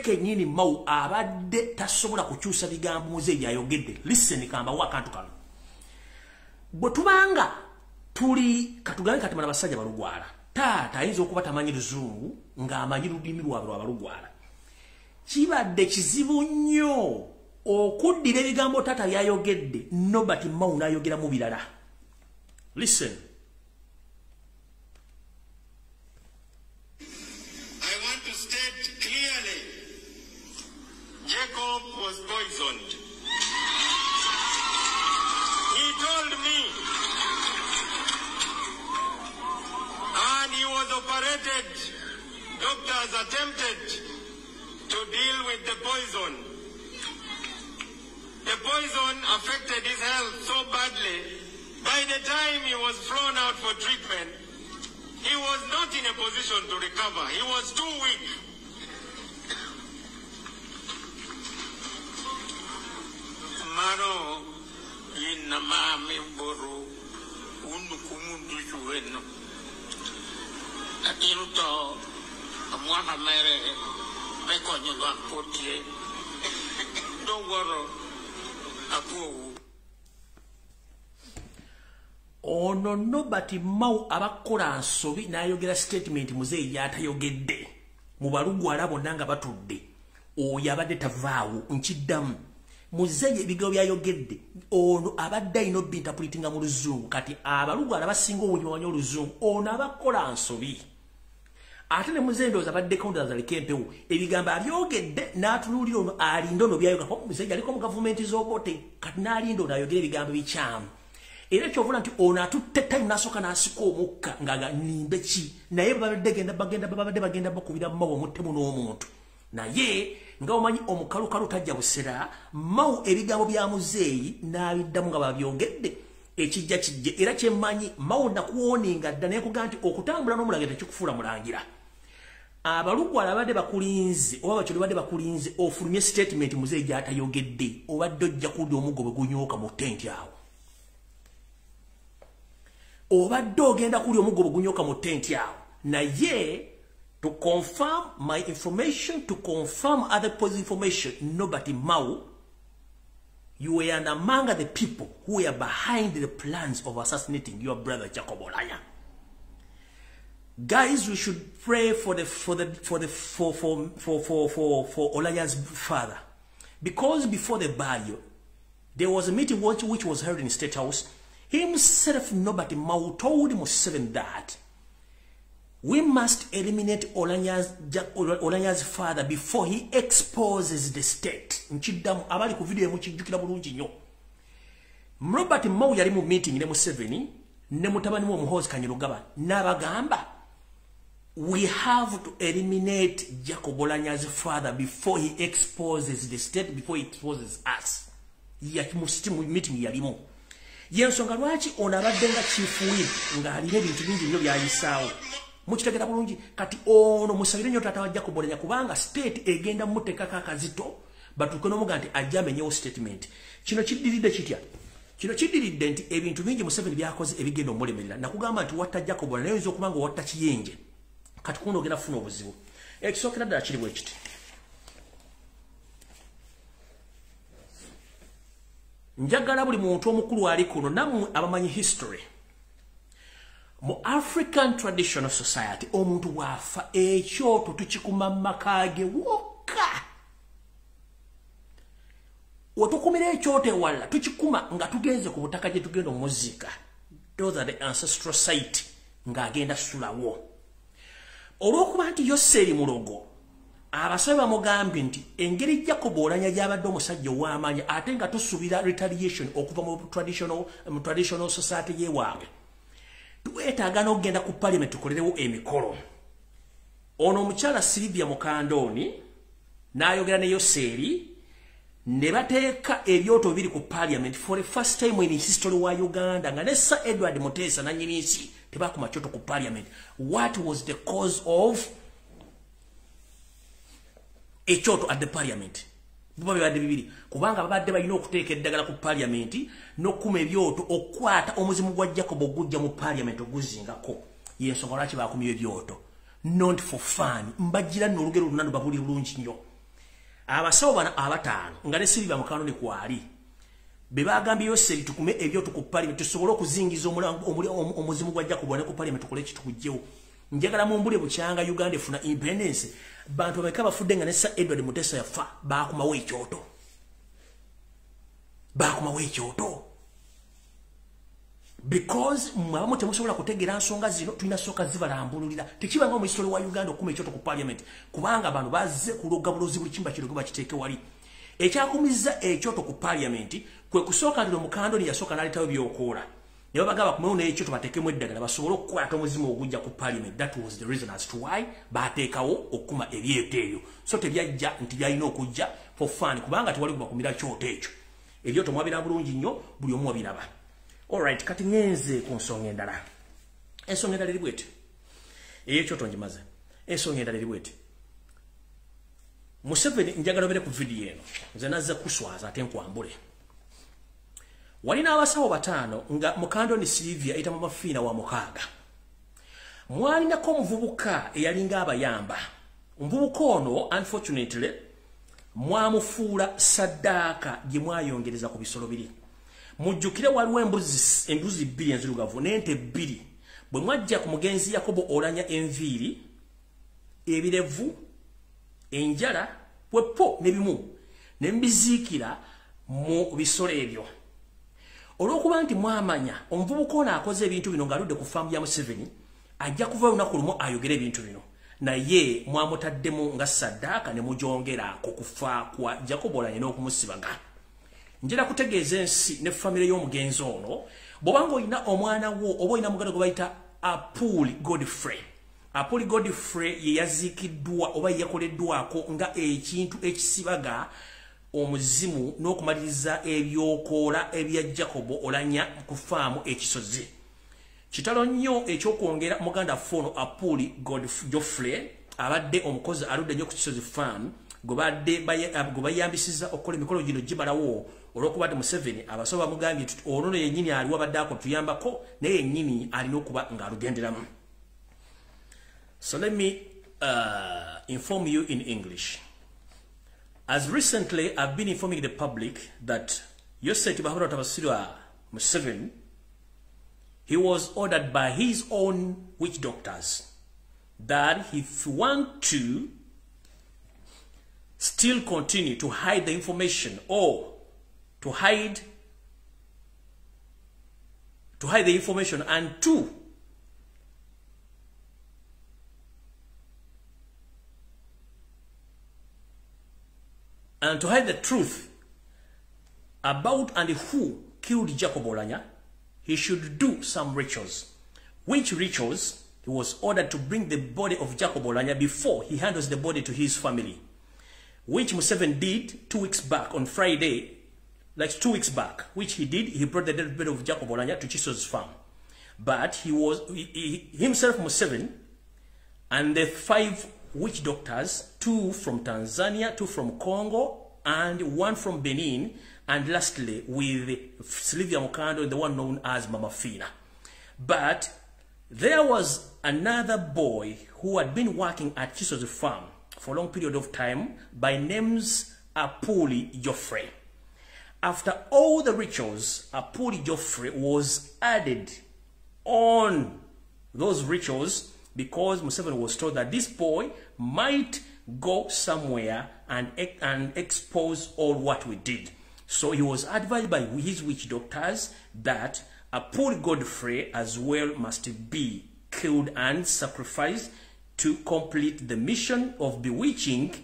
kennyini Mao abadde tasobola kukyusa bigambo Muzeeyi byayogedde. Listen, kamba wa akantu kano. Bwe tubanga tuli katugambe kati bano abasajja balugwala. Taata ayinza okuba tamanyi luzungu ng'amanyi lulimi lwabwe lwabalugwala. Kibadde kizibu nnyo okuddira ebigambo taata byayogedde Norbert Mao n'ayogeramu birala. Listen. I want to state clearly, Jacob was poisoned. He told me, and he was operated Doctors attempted to deal with the poison. The poison affected his health so badly, by the time he was flown out for treatment, he was not in a position to recover. He was too weak. Mano yinamami boru unukumundu chueno. Atinuto amwana mere mekonyo lwakotie. Don't worry. Ono Norbert Mao abakola nsobi n'ayogera statement muzeeyi yatayogedde mu balugwala bonna nga batudde, oyo abadde tavaawo. Nkiddamu, muzeeyi ebigambo byayogedde ono abadde alina obinterpretinga mu luzungu. Kati abalugwala basinga obungi bamanyi oluzungu. Ono abakola nsobi ate ne muzeeyi ndowooza abaddeko ndowooza aleko empewo, ebigambo abyogedde n'atunuulira ono alinda ono byayogera. Muzeeyi aliko mu gavumenti z'Obote, kati n'alinda ono ayogera ebigambo bikyamu. Era kyovula nti ono atutte time n'asooka n'asika omukka nga nimbe ki, naye babadde bagenda bakubira Mao omuttemu n'omuntu. Naye nga omanyi omukalukalu tajja busera, Mao ebigambo bya muzeeyi n'abiddamu nga babyogedde ekijja kijje. Era kyemmanyi Mao nakuwoninga dda naye kugaa nti okutambula n'omulangira tekikufuula mulangira. Abalugwala babadde bakulinze oba bakyoli badde bakulinze ofulumye statement muzeeyi gy'atayogedde, obadde ojja kulya omuggo bwe gunyooka mu tenti awo. Obadde ogenda kulya omuggo bwe gunyooka mu tenti awo. Naye to confirm my information, to confirm other people's information, Norbert Mao, you were among the people who were behind the plans of assassinating your brother Jacob Oulanyah. Guys, we should pray for Oulanyah's father, because before the burial, there was a meeting which was held in State House. Himself, Norbert Mao, told Museveni that we must eliminate Oulanyah's father before he exposes the state. Nchiddamu abali ku video mukijjukira bulungi nnyo. Robert Mao yali mu meeting ne Museveni ne mutabani we Muhoozi Kainerugaba n'abagamba we have to eliminate Jacob Oulanyah's father before he exposes the state, before he exposes us. Mu meeting yalimu. Yensonga lwaki ono abadde nga chief whip ng'alina ebintu bingi nnyo by'ayisaawo. Mukitegera bulungi. Kati ono musabire nnyo taata wa Jacob Oulanyah, kubanga state egenda muteekako akazito batuuke n'omuga nti ajja amenyewo statement. Kino kiddiridde kitya? Kino kiddiridde nti ebintu bingi Museveni by'akoze ebigenda omulemerera. Nakugamba nti watta Jacob Oulanyah naye oyinza okuba nga watta Kiyenje. Kati kuno ogenda kufuna obuzibu. Ekisookera ddala kiri bwe kiti. Njagala buli muntu omukulu ali kuno nammwe abamanyi history. Mu African Traditional Society omuntu bw'afa ekyoto tukikuma mu maka ge wokka. Wetukumira ekyoto ewalala tukikuma nga tugenze ku butaka gye tugenda omuziika. Those are the ancestral site ng'agenda sulawo. Olw'okuba nti Yoseri mulogo, abasabe bamugambye nti engeri Jacob Oulanyah gy'abadde omusajja ow'amaanyi ate nga tusuubira retaliation okuva mu traditional society y'ewaabwe, twetaaga n'okugenda ku parliament tukolerewo emikolo. Ono omukyala Sylvia Mukandoni n'ayogera ne Yoseri ne bateeka ebyoto bibiri ku parliament for the first time in history wa Uganda, nga ne Sir Edward Mutesa nannyini nsi tebakuma kyoto ku parliament. What was the cause of ekyoto at the parliament? Biba bibadde bibiri, kubanga babadde balina okuteeka eddagala ku parliament n'okukuma ebyoto okukwata omuzimu gwa Jacob ogujja mu parliament oguzingako. Yensonga lwaki bakumye ebyoto, not for fun. Mbajira nno olugero lunano babuli bulungi nnyo. Abasawo bano abataano nga ne Sylvia Mukandoni kwali be bagambye Yoseri tukume ebyoto ku parliament tusobole okuzingiza omuzimu gwa Jacob ne ku parliament tukole ekitukuggyewo. Njagala mumbule bukyanga Uganda efuna independence, bantu bameka bafudde nga ne Sir Edward Mutesa yafa baakumawo ekyoto. Baakumawo ekyoto. Because mwe temusobola kutegeera nsonga zino, tulina sooka zibalambululira. Tekibanga mu history wa Uganda okuma ekyoto ku parliament, kubanga bano bazze kuloga bulozi buli kimba kirogo bakiteeke wali. Ekyakumizza ekyoto ku parliament kwe kusooka nti Mukandoni yasooka n'aleetawo byokoola. Ne babagamba kumewo n'ekyoto bateekemu eddagala basobole okukwata omuzimu ogujja ku parliament. That was the reason as to why baateekawo okukuma ebyeto ebyo. So tebyajja nti byalina okujja for fun, kubanga tewali kubakumira kyoto ekyo. Ebyoto mwabira bulungi nnyo, buli omu wabiraba. Alright, kati ngenze ku nsonga endala. Ensonga endala eri bweti. Ey'ekyoto ngimaze. Ensonga endala eri bweti. Museveni njagala obere ku vidiyo eno. Nze nazze kuswaza ate nkwambule. Walina abasawo bataano nga Mukandoni Sylvia eyita Mama Fiina wa mukaaga. Mwalinako omuvubuka eyalinga abayamba. Omuvubuka ono unfortunately mwamufuula saddaaka gye mwayongereza ku bisolo biri. Mujjukire waliwo embuzi bbiri enzirugavu n'ente bbiri. Bwe mwajja ku mugenzi Yakobo Olanya enviiri, ebirevu, enjala, bwepo n'ebimu ne mbiziikira mu bisolo ebyo. Olw'okuba nti mwamanya omuvubuka ono akoze ebintu bino ng'aludde ku faamu ya Museveni, ajja kuva olunaku lumu ayogere ebintu bino. Naye mwamutaddemu nga saddaaka ne mugyongera ku kufa kwa Jacob Olanya n'okumusibaga. Njera kutegeeza ensi ne famire y'omugenzi ono, bw'obanga olina omwana wo oba olina muganda gwe bayita Apuli Godfrey. Apuli Godfrey ye yaziikiddwa oba yakoleddwako nga ekintu ekisibaga omuzimu n'okumaliriza ebyokoola ebya Jacob Olanya ku faamu ekisozi. Kitalo nnyo ekyokwongera muganda waffe ono Apuli Godfrey abadde omukozi aludde nnyo ku Kisozi farm gwe bayambisizza okukola emikolo gino gimalawo olw'okuba nti Museveni abasawo bamugambye nti ono yennyini aliwo abadde akutuyambako naye yennyini alina okuba ng'alugenderamu. So let me inform you in English. As recently, I've been informing the public that Yosef Tibuhaburwa Tabasirwa Museveni, he was ordered by his own witch doctors that if you want to still continue to hide the information or to hide the information and to hide the truth about and who killed Jacob Olanya, he should do some rituals. Which rituals? He was ordered to bring the body of Jacob Olanya before he handles the body to his family, which Museveni did 2 weeks back on Friday, like 2 weeks back, which he did. He brought the dead body of Jacob Olanya to Chiso's farm. But he himself, Museveni, and the 5 witch doctors, 2 from Tanzania, 2 from Congo, and 1 from Benin, and lastly with Sylvia Mukando, the one known as Mama Fina. But there was another boy who had been working at Chiso's farm for a long period of time by names Apuli Geoffrey. After all the rituals, Apuli Geoffrey was added on those rituals because Museveni was told that this boy might go somewhere and expose all what we did. So he was advised by his witch doctors that Apuli Godfrey as well must be killed and sacrificed to complete the mission of bewitching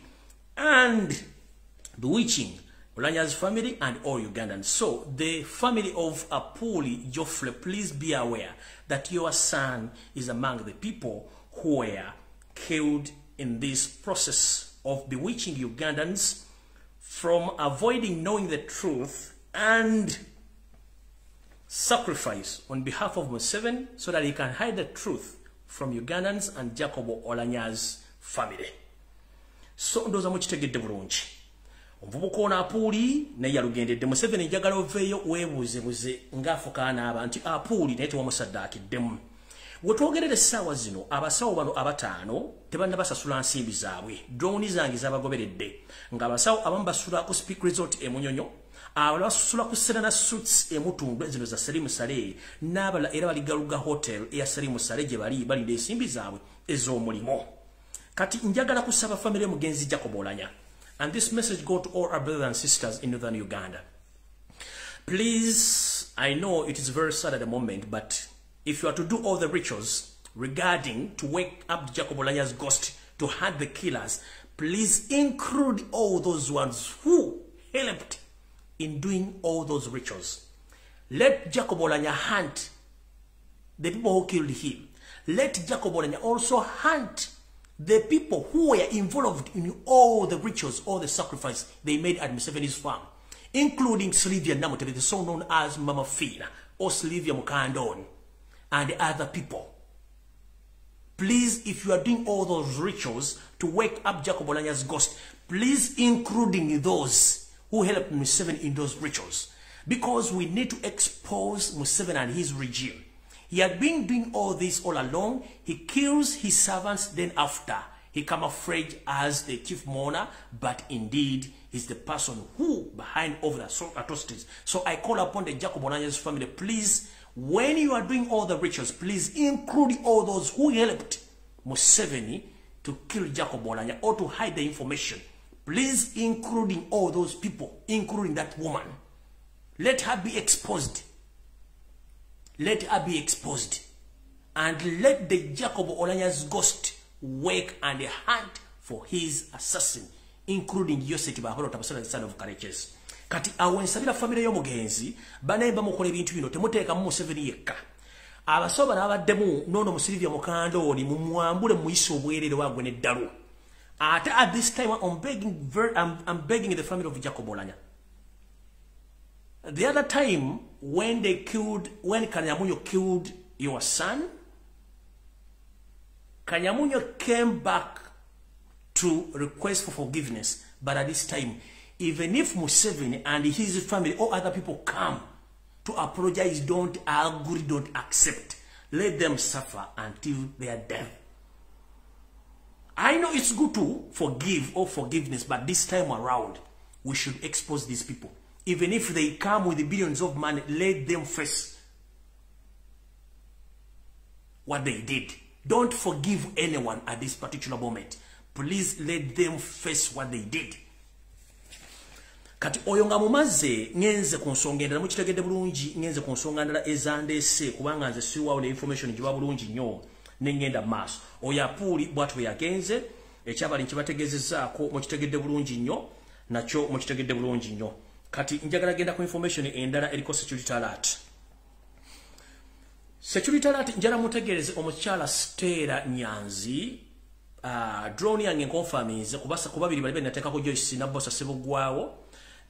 Olanya's family and all Ugandans. So the family of Apuli Geoffrey, please be aware that your son is among the people who were killed in this process of bewitching Ugandans from avoiding knowing the truth and sacrifice on behalf of Museveni so that he can hide the truth from Ugandans and Jacob Olanya's family. So ndowooza mukitegedde bulungi. Omuvubuka ono Apuli naye yalugendedde. Museveni njagala oveeyo weebuuzebuze ng'afukaana abantu Apuli naye tewamusaddaakiddemu. We twogerera essaawa zino abasawo bano abataano tebannabasasula nsimbi zaabwe. Drone zange zabagoberedde ng'abasawo abamu basula ku Speak Resort e Munyonyo, abalala basula ku Serena Suites e Mutundwe zino za Salim Saleh, n'abalala era bali Galuga Hotel eya Salim Saleh gye bali balinda ensimbi zaabwe ez'omulimu. Kati njagala kusaba famire mugenzi Jacob Olanya. And this message go to all our brothers and sisters in northern Uganda. Please, I know it is very sad at the moment, but if you are to do all the rituals regarding to wake up Jacob Olanya's ghost to hunt the killers, please include all those ones who helped in doing all those rituals. Let Jacob Olanya hunt the people who killed him. Let Jacob Oulanyah also hunt the people who were involved in all the rituals, all the sacrifice they made at Museveni's farm, including Sylvia Namutebi, the so known as Mama Fina, or Sylvia Mukandon, and other people. Please, if you are doing all those rituals to wake up Jacob Oulanyah's ghost, please including those who helped Museveni in those rituals. Because we need to expose Museveni and his regime. He had been doing all this all along. He kills his servants, then after he camouflaged as the chief mourner, but indeed he's the person who behind all the atrocities. So I call upon the Jacob Oulanyah's family, please, when you are doing all the rituals, please include all those who helped Museveni to kill Jacob Oulanyah or to hide the information. Please, including all those people, including that woman. Let her be exposed. Let her be exposed. And let the Jacob Oulanyah's ghost wake and hunt for his assassin, including Yosef Bahoro Tabasala, the son of Kareches. Kati awo nsabira family y'omugenzi banaye bamukola ebintu bino temuteekamu Museveni yekka. Abasoba n'abaddemu n'ono Musilivia Mukandoli mumwambule muyise obwerere wagwe n'eddalu. Ate at this time I'm begging the family of Jacob Oulanyah. The other time when they killed, when Kanyamunyo killed your son, Kanyamunyo came back to request for forgiveness. But at this time, even if Museveni and his family or other people come to apologize, don't agree, don't accept. Let them suffer until their death. I know it's good to forgive or forgiveness, but this time around, we should expose these people. Even if they come with billions of money, let them face what they did. Don't forgive anyone at this particular moment. Please let them face what they did. Kati oyo nga mumaze ngenze ku nsonga endala, mukitegedde bulungi, ngenze ku nsonga ndala ezandeese kubanga nze siwaawo ne information giba bulungi nnyo ne ngenda mu maaso. Oyo Apuuli bw'atyo bwe yagenze, ekyabali nkibategeezezzaako mukitegedde bulungi nnyo, nakyo mukitegedde bulungi nnyo. Kati njagala genda ku information endala eriko security alert. Security alert njala mutegereze omukyala Stella Nyanzi, drone yange nkonfaminze kubasa ku babiri bali nateekako Joyce Nabbosa Ssebugwawo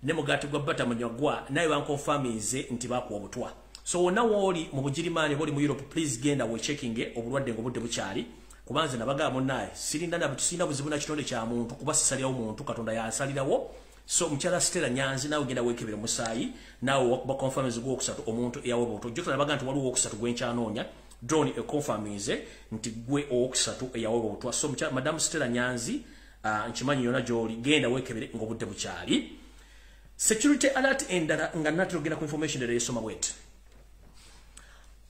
ne mugati gwa Bata Munyagwa, naye bankonfaminze nti bakuwa obutwa. So wonna wooli mu Bugirimaani boli mu Europe, please genda we checking obulwadde ng'obudde bukyali, kubanze nabagamba munnaye sirina buzibu na kitonde kya muntu kuba sisalirawo muntu, Katonda yansalirawo. So mukyala Stella Nyanzi nawe genda weekebere musaayi, naawe wakuba confirms gwokusatu omuntu eyaweebwa obutwa. Jjukira nabaga nti waliwo owokusatu gwe nkyanoonya, drone econfirminze nti gwe owokusatu eyaweebwa obutwa. So mukyala Madam Stella Nyanzi, nkimanyi yonna gy'oli, genda weekebere ng'obudde bukyali. Security alert endala nga natera ogenda ku information endala esoma bweti.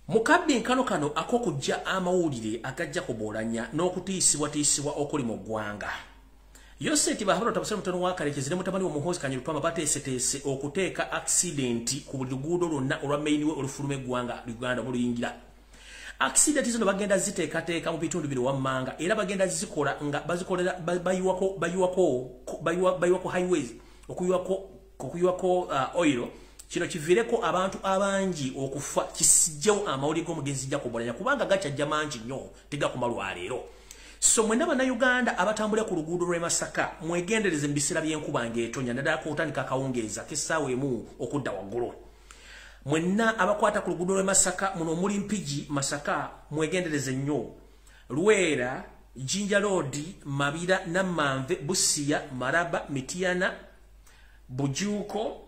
Mukabbi nkano kano ak'okujja amawulire agajja kuboolanya n'okutiisibwatiisibwa okuli mu ggwanga. Yoseti Bahoro Tabasala mutono wa Karekezi ne mutabani wa Muhoozi Kanyarupama bateeseteese okuteeka accident ku buli luguudo lwonna olwa main way olufuluma eggwanga Uganda muluyingira. Accident zino bagenda ziteekateeka mu bitundu bino wammanga, era bagenda zikola nga bazikolera bayiwako highways okuyiwako oil. Kino kiviireko abantu abangi okufa, kisijjewo amawulire g'omugenzi Jacob Oulanyah kubanga gakyajja mangi nnyo tegakoma lwaleero. So mwenna Bannayuganda abatambulira ku luguudo lw'e Masaka mwegendereze mu biseera by'enkuba ng'etonya, naddala k'otandika akawungeezi ak'essaawa emu okudda waggulu. Mwenna abakwata ku luguudo lw'e Masaka muno omuli Mpigi, Masaka, mwegendereze nnyo. Lwera, Jinja Road, Mabira, Nammanve, Busia, Maraba, Mityana, Bujuuko,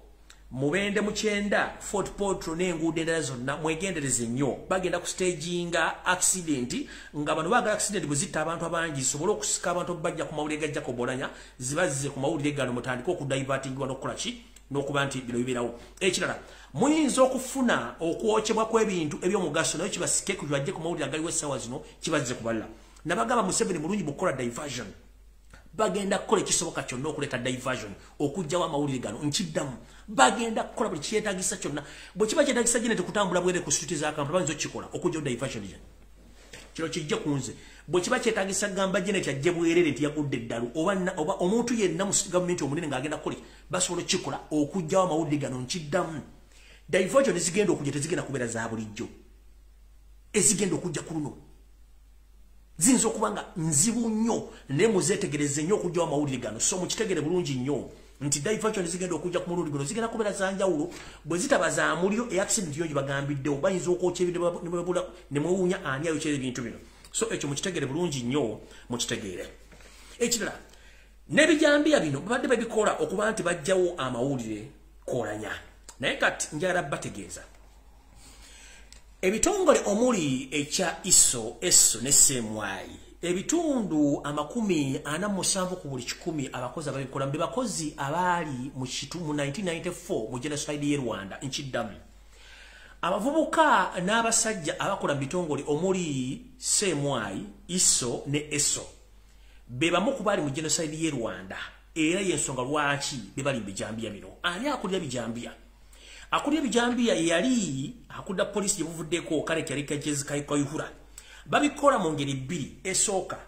Mubende Mukyenda, Fort Portal n'enguudo endala zonna mwegendereze nnyo. Bagenda ku staginga accident nga bano baagala accident bwe zitta abantu abangi zisobole okusika abantu bajja ku mawulire ga Jacob Oulanyah, zibazze ku mawulire gano mutandike okudivertingibwa n'okukola ki n'okuba nti bino bibeerawo. Ekirala, muyinza okufuna okwokyebwa kw'ebintu eby'omugaso naye kibasike bajje ku mawulire agaliwo essaawa zino kibazze ku balala. Nabagamba Museveni mulungi mu kukola diversion. Bagenda kukola ekisoboka kyonna okuleeta diversion okuggyawo amawulire gano. Nkiddamu, bagenda kukola buli kyetaagisa kyonna. Bwe kiba kyetaagisa gine tekutambula bwere ku street za Kampala, bayinza okukikola okuggyawo diversion gino. Kino kijje ku nze. Bwe kiba kyetaagisa gamba gine kyajje bwerere nti yagudde eddalu oba omuntu yenna mu gavumenti omunene ng'agenda kukola, basobola okukikola okuggyawo amawulire gano. Nkiddamu, diversion zigenda okujja tezigenda kubeera za bulijjo. Ezigenda okujja ku luno ziyinza okuba nga nzibu nnyo, naye muzeetegereze nnyo okujjawo amawulire gano. So mukitegere bulungi nnyo nti diversion zigenda okujja ku mulundi guno zigenda kubeera za njawulo. Bwe zitaba za muliro, e accident yo gye bagambiddewo, bayinza okwokya ebintu ne mwewuunya ani ayokya ebintu bino. So ekyo mukitegere bulungi nnyo, mukitegeere. Ekirala, n'ebijambiya bino babadde babikola okuba nti bajjawo amawulire kolanya. Naye kati njagala bategeeza ebitongole omuli ekya ISO, ESO ne CMI, ebitundu 47 ku buli 100 abakozi ababikola be bakozi abaali mu 1994 mu genocide y'e Rwanda. Nkiddamu, abavubuka n'abasajja abakola mu bitongole omuli CMI, ISO ne ESO be bamu ku baali mu genocide y'e Rwanda, era y'ensonga lwaki be bali mu bijambiya bino. Ani akulira bijambiya? Akulira bijambiya yali akulira polisi gye buvuddeko, kale Karekezi Kayihura. Babikola mu ngeri bbiri. Esooka,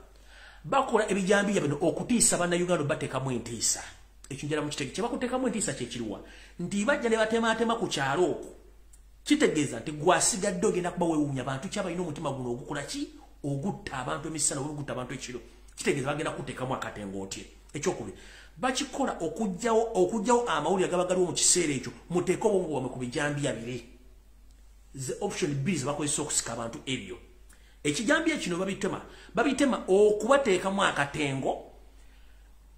bakola ebijambiya bino okutiisa Bannayuganda, bateekamu entiisa. Ekyo njala mukitege. Kye bakuteekamu entiisa kyekiruwa? Nti bajja ne batemaatema ku kyalo okwo, kitegeeza nti gwasigadde ogenda kuba weewuunya bantu ki abalina omutima guno ogukola ki, ogutta abantu emisana oba ogutta abantu ekiro. Kitegeeza bagenda kuteekamu akatengo otye. Ekyokubiri, bakikola okugyawo amawulire agaba galiwo mu kiseera ekyo, muteeke obwongo bwammwe ku bijambiya biri. Ze option bbiri ze bakozesa okusika abantu. Ebyo ekijambiya kino babitema okubateekamu akatengo.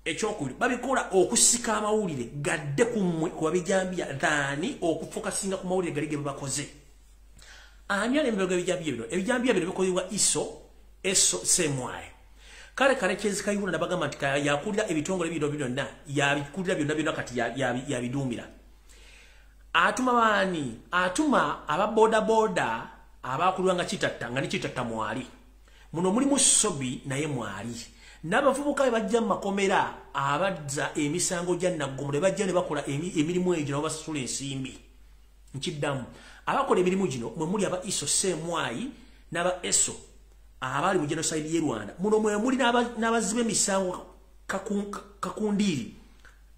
Ekyokubiri, babikola okusika amawulire gadde ku mmwe ku babijambiya than okufocusinga ku mawulire gali ge babakoze. Ani ali emabega ebijambiya bino? Ebijambiya bino bikozebwa ISO, ESO, CMI. Kale Karekezi Kayihura nabagamba nti yakulira ebitongole bino byonna, yabikulira byonna byonna, kati yabiduumira. Atuma baani? Atuma aba bodaboda abakulirwa nga Kitatta, nga ne Kitatta mwali muno, mulimu Sobi naye mwali, n'abavubuka be bajja mu makomera abazza emisango gya naggomola, ne bajja ne bakola emirimu egyo, nabo basasula ensimbi. Nkiddamu, abakola emirimu gino mwe muli aba ISO, CMI n'aba ESO abaali mu genocide y'e Rwanda. Muno mwe muli n'abazzi b'emisango kakundiiri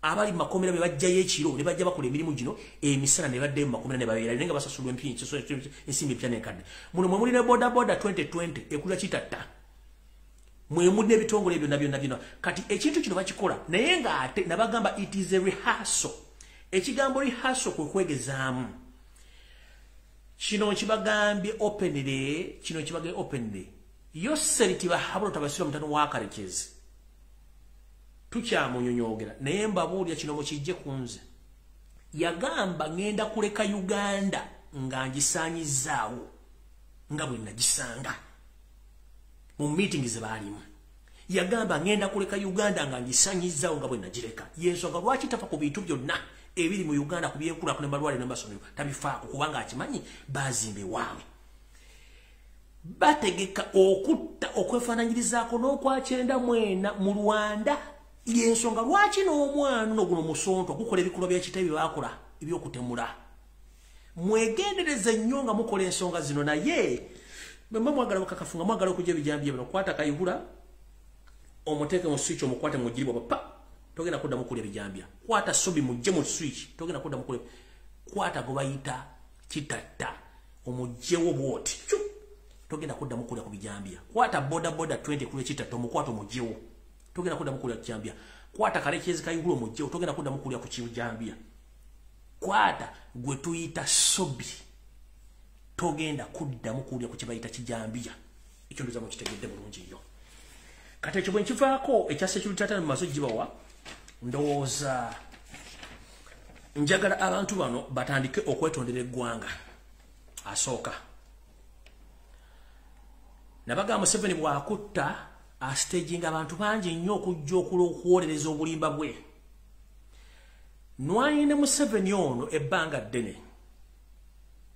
abali mu makomera, be bajjayo ekiro ne bajja bakola emirimu gino emisana, ne baddayo mu makomera ne babeera, naye nga basasulwa ensimbi empya n'enkadde. Muno mwe muli ne boda boda 2020 ekulira Kitatta, mwe muli n'ebitongole byonna byonna byonna. Kati ekintu kino bakikola, naye ng'ate nabagamba it is a rehearsal. Ekigambo rehearsal kwe kwegezaamu. Kino nkibagambye openly, kino nkibagambye openly. Yoseri Tibahabula Tabasira mutano wa Karekezi tukyamunyonyogera, naye mbabuulira kino mukijje ku nze. Yagamba, "Ŋŋenda kuleka Uganda nga ngisaanyizaawo nga bwe nagisanga." Mu meeting ze baalimu yagamba, "Ŋŋenda kuleka Uganda nga ngisaanyizaawo nga bwe nagireka." Yensonga lwaki tafa ku bintu byonna ebiri mu Uganda, ku byenkulaakulana, malwaliro n'amasomero tabifaako, kubanga akimanyi bazimba ewaabwe. Bategeka okutta okwefaananyirizaako n'okwa 94 mu Rwanda. Yensonga lwaki n'omwana ono guno musontwa gukola ebikolwa byakitabe bye bakola ebyokutemula. Mwegendereze nnyo nga mukola ensonga zino, naye bwe mwagala bukakafu nga mwagala okujja ebijambiya bino, kwata Kayihura omuteeke mu switch, omukwate mugiribwa pa, togenda kuddamu kulya bijambiya. Kwata Sobi mujje mu switch, togenda kuddamu kulya. Kwata gwe bayita Kitatta omugjewo bwoti, togenda kuddamu kulya ku bijambiya. Kwata boda boda 20 kulya Kitatta, omukwata omugjewo, togenda kuddamu kulya kijambiya. Kwata Karekezi Kayihura omugjewo, togenda kuddamu kulya ku kijambiya. Kwata gwe tuyita Sobi, togenda kuddamu kulya ku kibayita kijambiya. Ekyo ndoza mukitegedde bulungi nnyo. Kati ekyo bwe nkivaako, ekya security ate mu maaso gibawa. Ndowooza njagala abantu bano batandike okwetondera eggwanga. Asooka, nabagamba Museveni bw'akutta astaginga abantu bangi nnyo okujja okuwolereza obulimba bwe. Nwanyine Museveni ono ebbanga ddene,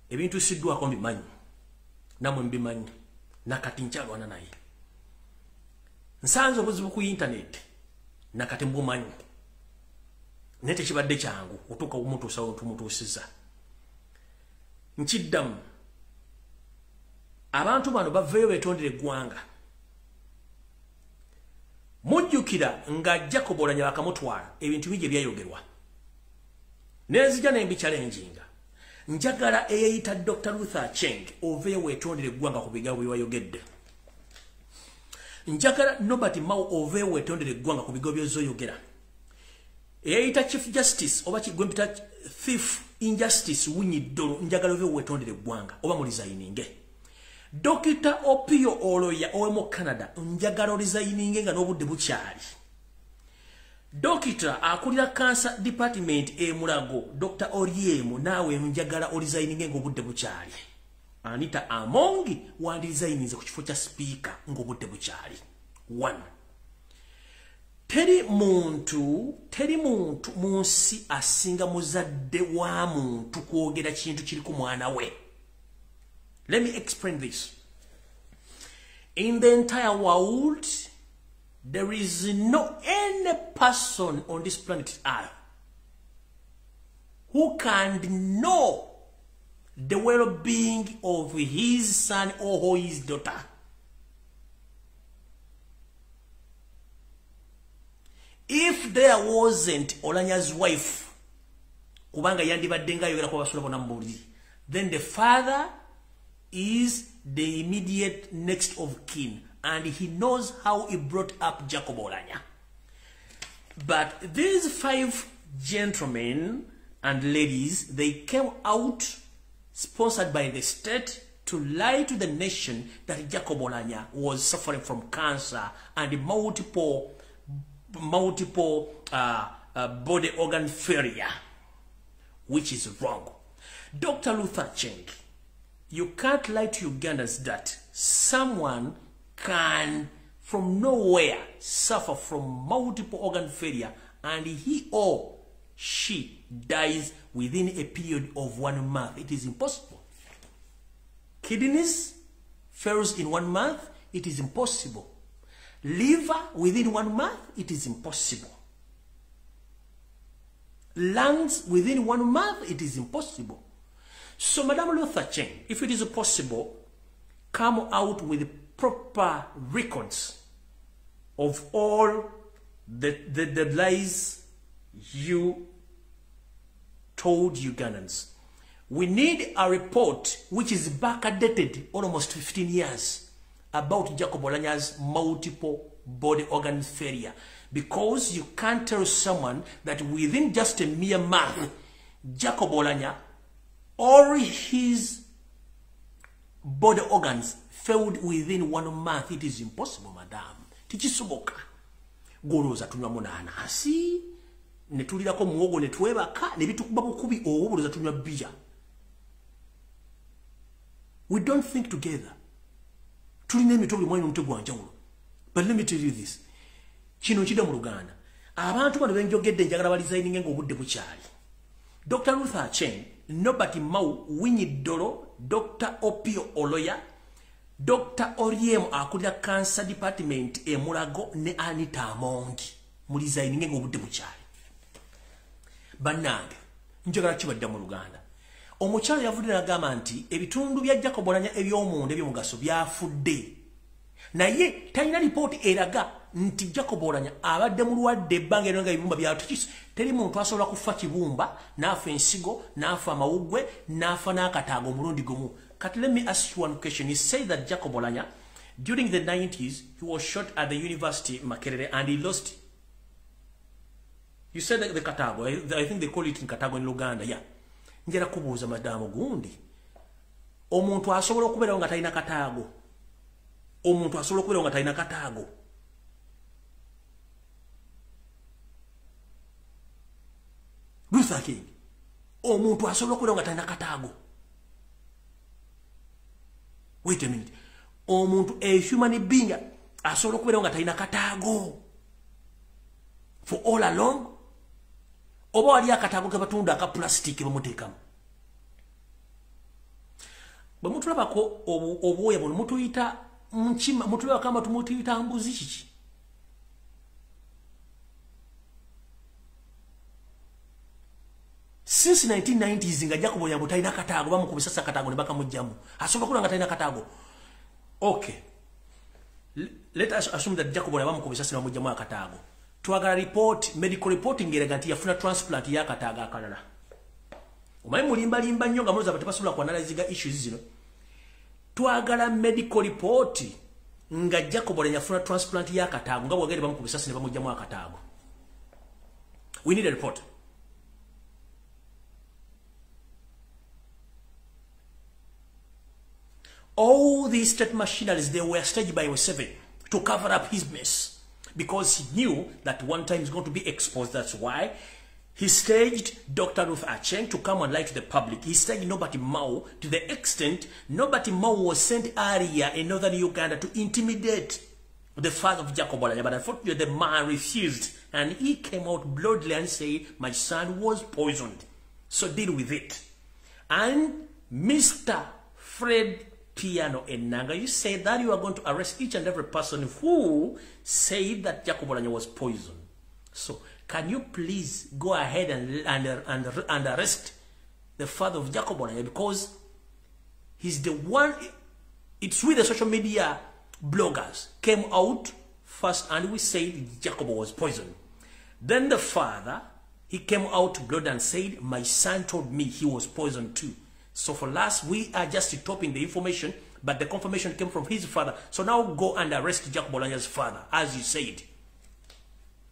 ebintu siddwako mbimanyi, nammwe mbimanyi, nakati nkyalwana naye. Nsanze obuzibu ku intaneti, nakati mbumanyi, naye tekibadde kyangu okutuuka okumutuusa tumutuusiza. Nkiddamu, abantu bano baveeyo beetondera eggwanga. Mujjukira nga Jacob Oulanyah bakamutwala, ebintu bingi ebyayogerwa, nenzija nembichallenginga. Njagala eyeyita Dr. Luther Acheng oveeyo weetondere eggwanga ku bigambo bye wayogedde. Njagala Norbert Mao oveeyo weetondere eggwanga ku bigambo by'ozoyogera. Eyeyita Chief Justice oba kigwempita Thief Injustice Winyi Ddolo, njagala oveeyo weetondere eggwanga oba mulizayininge. Dr. Opio Oloya owe mu Canada, njagala olizayininge nga n'obudde bukyali. Dokita akulira Cancer Department e Mulago, Dr. Oryem, naawe njagala olizayininge ng'obudde bukyali. Anita Amongi wandirizayininze ku kifo kya speaker ng'obudde bukyali. 1. Teri muntu mu nsi asinga muzadde wa muntu kwogera kintu kiri ku mwana we. Let me explain this. In the entire world, there is no any person on this planet Earth who can know the well-being of his son or his daughter. If there wasn't Olanya's wife, kubanga yandibadde ng'ayogera ku basula bonna mu buliri, then the father is the immediate next of kin, and he knows how he brought up Jacob Oulanyah. But these 5 gentlemen and ladies, they came out sponsored by the state to lie to the nation that Jacob Oulanyah was suffering from cancer and multiple body organ failure, which is wrong. Dr. Luther Acheng, you can't lie to Ugandans that someone can, from nowhere, suffer from multiple organ failure and he or she dies within a period of 1 month. It is impossible. Kidneys fails in 1 month. It is impossible. Liver within 1 month. It is impossible. Lungs within 1 month. It is impossible. So, Madam Luther Acheng, if it is possible, come out with proper records of all the lies you told Ugandans. We need a report which is backdated almost 15 years about Jacob Olanya's multiple body organ failure, because you can't tell someone that within just a mere month, Jacob Oulanyah, all his body organs failed within 1 month. It is impossible, madam. Tikisoboka. Golooza tunywa munanasi, ne tulirako muwogo ne twebaka, ne bitukuba bukubi obwo tunywa bbiya. We don't think together. Tulina emitwe buli mwanya omutwe gwa njawulo. But let me tell you this. Kino kidda mu Luganda. Abantu bano benjogedde njagala balizayininge ng'obudde bukyali. Dr. Luther Acheng, Norbert Mao, Winyi Ddolo, Dr. Opio Oloya, Dr. Oryem akulira Cancer Department e Mulago ne Anita Amongi. Mulizayininge ng'obudde bukyali. Bannange, njagala kibadda mu Luganda. Omukyala yavudde n'agamba nti ebitundu bya Jacob Oulanyah eby'omunda eby'omugaso byafudde. Naye talina lipooti eraga nti Jacob Oulanyah abadde mulwadde ebbanga eryo nga ebibumba bya teri muntu asobola kufa kibumba n'afa ensigo n'afa amawuggwe n'afa n'akataago omulundi gumu. Kati let me ask you one question. You say that Jacob Oulanyah during the 90s he was shot at the university Makerere and he lost. You said that the katago, I think they call it in katago in Luganda, yeah. Njera kubuuza madamu gundi. Omuntu asobola okubeerawo nga talina kataago. Omuntu asobola okubeerawo nga talina kataago. Luther King. Omuntu asobola okubeerawo nga talina kataago. Wait a minute. Omuntu, a human being, asobola okubeerawo nga talina kataago. For all along. Oba wali akataago ke batunda aka plastic bamuteekamu. Bwe mutulabako obwoya buno mutuyita nkima, mutulabako amatu mutuyita mbuzi kiki? Since 1990s nga Jacob Oulanyah talina kataago, bamukubisa akataago ne bakamuggyamu. Asobola kuba nga talina kataago. Okay. Let us assume that Jacob Oulanyah bamukubisa ne bamuggyamu akataago. Twagala report, medical reporting ngeraga nti yafuna transplant y'akataago akalala. Omanyi mulimbalimba nnyo nga mulowooza abantu tebasobola kuanalyzinga issues zino. Twagala medical report nga Jacob Oulanyah yafuna transplant y'akataago nga bwagere bamukuba essasi ne bamuggyamu akataago. We need a report. All these state machineries, they were staged by Museveni to cover up his mess, because he knew that one time he's going to be exposed. That's why he staged Dr. Ruth Aceng to come and lie to the public. He staged Norbert Mao to the extent Norbert Mao was sent area in northern Uganda to intimidate the father of Jacob Oulanyah. But unfortunately, the man refused, and he came out bloodily and said, my son was poisoned. So deal with it. And Mr. Fred Piano Enanga, you say that you are going to arrest each and every person who said that Jacob Oulanyah was poisoned. So can you please go ahead and arrest the father of Jacob Oulanyah, because he's the one. It's with the social media bloggers came out first and we said Jacob was poisoned. Then the father, he came out blood and said, my son told me he was poisoned too. So for last, we are just topping the information, but the confirmation came from his father. So now go and arrest Jacob Oulanyah's father, as you said.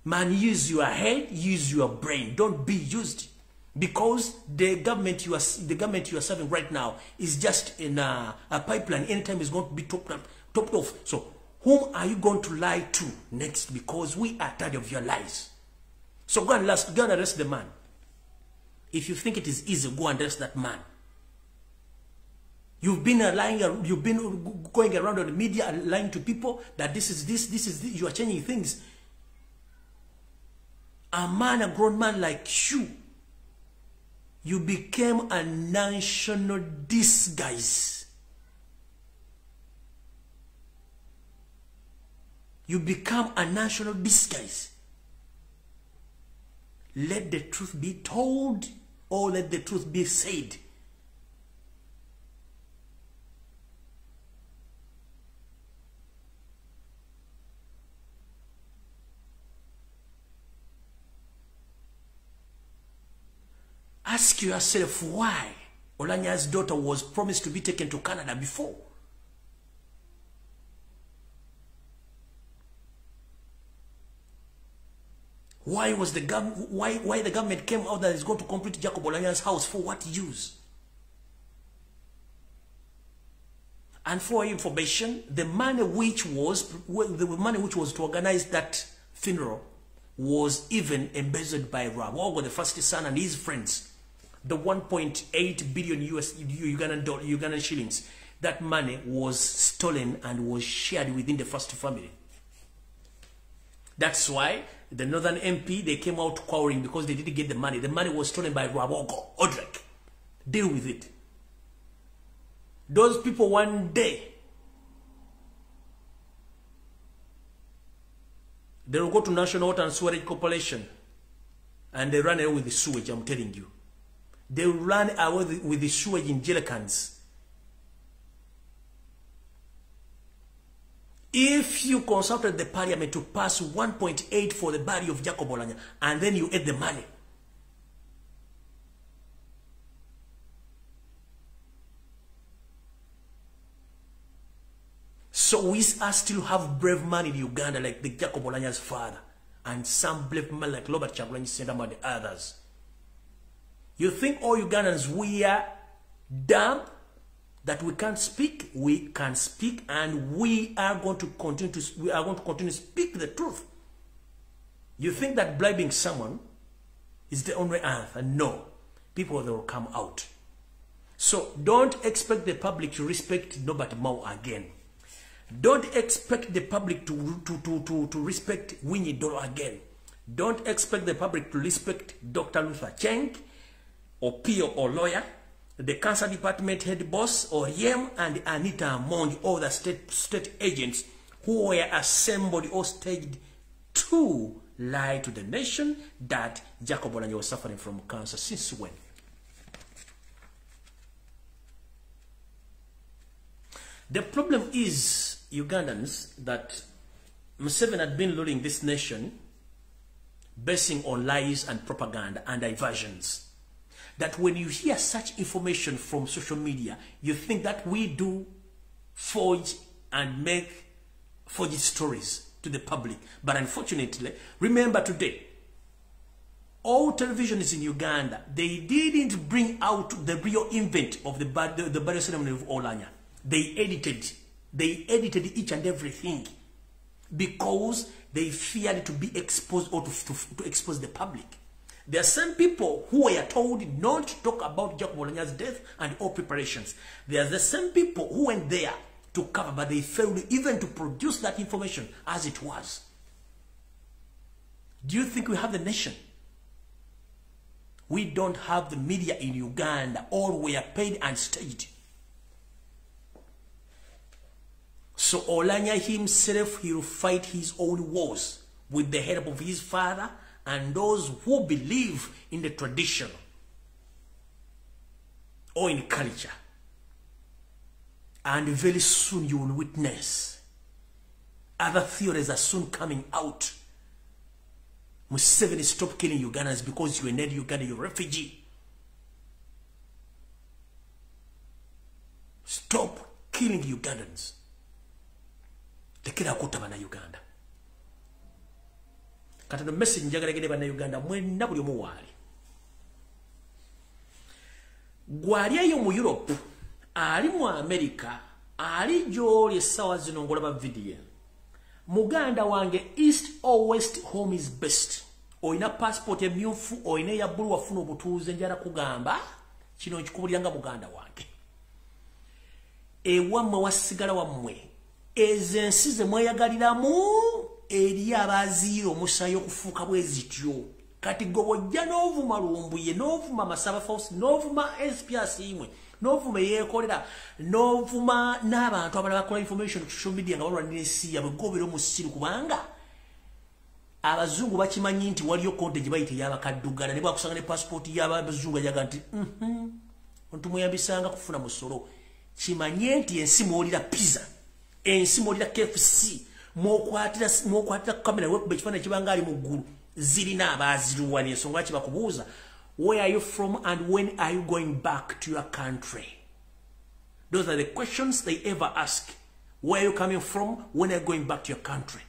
Man, use your head, use your brain. Don't be used, because the government you are serving right now is just in a pipeline. Anytime it's going to be topped off. So whom are you going to lie to next? Because we are tired of your lies. So go and arrest the man. If you think it is easy, go and arrest that man. You've been lying, you've been going around on the media and lying to people that this is this, this is this. You are changing things. A man, a grown man like you, you became a national disguise. You become a national disguise. Let the truth be told, or let the truth be said. Ask yourself why Oulanyah's daughter was promised to be taken to Canada before. Why was the government? Why the government came out that is going to complete Jacob Oulanyah's house? For what use? And for information, the money which was to organize that funeral was even embezzled by Rwabogo, the first son, and his friends. The 1.8 billion US Ugandan shillings, that money was stolen and was shared within the first family. That's why the northern MP, they came out quarreling because they didn't get the money. The money was stolen by Rwabogo, Odrek. Deal with it. Those people one day, they will go to National Water and Sewerage Corporation and they run away with the sewage, I'm telling you. They will run away with the sewage in jerrycans. If you consulted the parliament to pass 1.8 for the body of Jacob Oulanyah and then you ate the money, so we are still have brave man in Uganda like the Jacob Oulanyah's father and some brave man like Robert Kyagulanyi Ssentamu and the others. You think all Ugandans, we are dumb that we can't speak? We can speak, and we are going to continue to speak the truth. You think that bribing someone is the only answer? No, people, they will come out. So don't expect the public to respect Norbert Mao again. Don't expect the public to respect Winnie Dolo again. Don't expect the public to respect Dr. Luther Cheng, or Pio or lawyer, the cancer department head boss, or Yem and Anita among all the state agents who were assembled or staged to lie to the nation that Jacob Oulanyah was suffering from cancer. Since when? The problem is, Ugandans, that Museveni had been ruling this nation basing on lies and propaganda and diversions. That when you hear such information from social media, you think that we do forge and make forged stories to the public. But unfortunately, remember today, all televisions in Uganda, they didn't bring out the real event of the burial ceremony of Olanya. They edited each and everything because they feared to be exposed or to expose the public. There are some people who were told not to talk about Jacob Olanya's death and all preparations. There are the same people who went there to cover, but they failed even to produce that information as it was. Do you think we have the nation? We don't have the media in Uganda. All were paid and staged. So Olanya himself, he will fight his own wars with the help of his father and those who believe in the tradition or in culture. And very soon you will witness other theories are soon coming out. Museveni, stop killing Ugandans because you are not Uganda, you're a refugee. Stop killing Ugandans. Tekera kutta bana Uganda. Kati no message njagala gede bana Uganda mwenna buli omu waali. Gwali eyo mu Europe, ali mu America, ali gy'oli essaawa zino ng'olaba video. Muganda wange, east or west, home is best. Olina passport emyufu, olina eya bbulu, wafuna obutuuze, njala kugamba kino nkikubulira nga muganda wange. Ewammwe wasigala wammwe. Ezo ensi ze mweyagaliramu eri abaziira omusaayi okufuuka bwe zityo. Kati gwe bw'ojja n'ovuma Lumbuye, n'ovuma Masaba Force, n'ovuma SPS imwe, n'ovuma eyeekolera, n'ovuma n'abantu abalala bakola information ku social media nga balwanira ensi yaabwe, gobera omusiru kubanga abazungu bakimanyi nti waliyo konte gye bayita ey'abakaddugala, ne bwakusanga ne passport y'abazungu ajaga nti ntumweyambisanga kufuna musolo. Kimanye nti ensi mwolira pizza, ensi mwolira KFC, mwokwatira kamera wekuba ekifaananyi kibanga ali mu ggulu, zirina abaziruwani. Ensonga lwaki bakubuuza where are you from and when are you going back to your country? Those are the questions they ever ask. Where are you coming from? When are you going back to your country?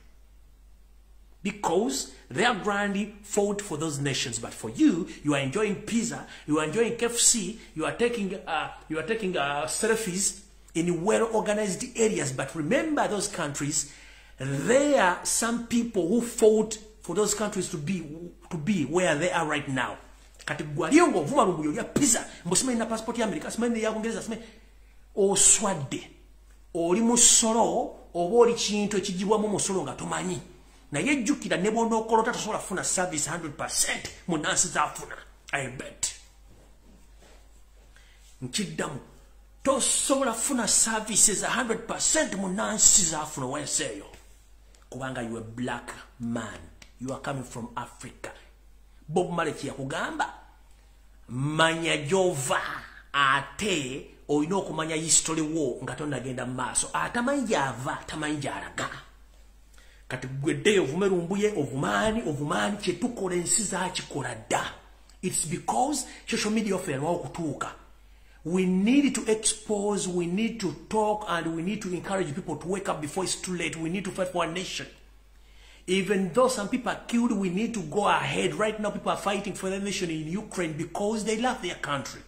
Because their granny fought for those nations, but for you, you are enjoying pizza, you are enjoying KFC, you are taking selfies in well-organized areas. But remember those countries, there are some people who fought for those countries to be where they are right now. Kati gwaliyo ng'ovuma Lumbuye olya pizza, mbu na passport ya America, simanyi ya Bungereza, simanyi oswadde. Oli musolo oba oli kintu ekigibwamu musolo nga tomanyi. Naye jjukira ne bw'onookolota tosobola kufuna service 100% mu nansi z'afuna. I bet. Nkiddamu, tosobola kufuna services 100% mu nansi z'afuna wensi eyo. Kubanga you a black man. You are coming from Africa. Bob Marley yakugamba manya gy'ova ate olina okumanya history wo nga tonnagenda mu maaso. Atamanyi gy'ava tamanyi gy'alaga. Kati gweddeyo ovume Lumbuye, ovumaani, ovumaani, kye tukola ensi zaakikola dda. It's because social media offe yalwawo okutuuka. We need to expose, we need to talk, and we need to encourage people to wake up before it's too late. We need to fight for our nation. Even though some people are killed, we need to go ahead. Right now, people are fighting for their nation in Ukraine because they love their country.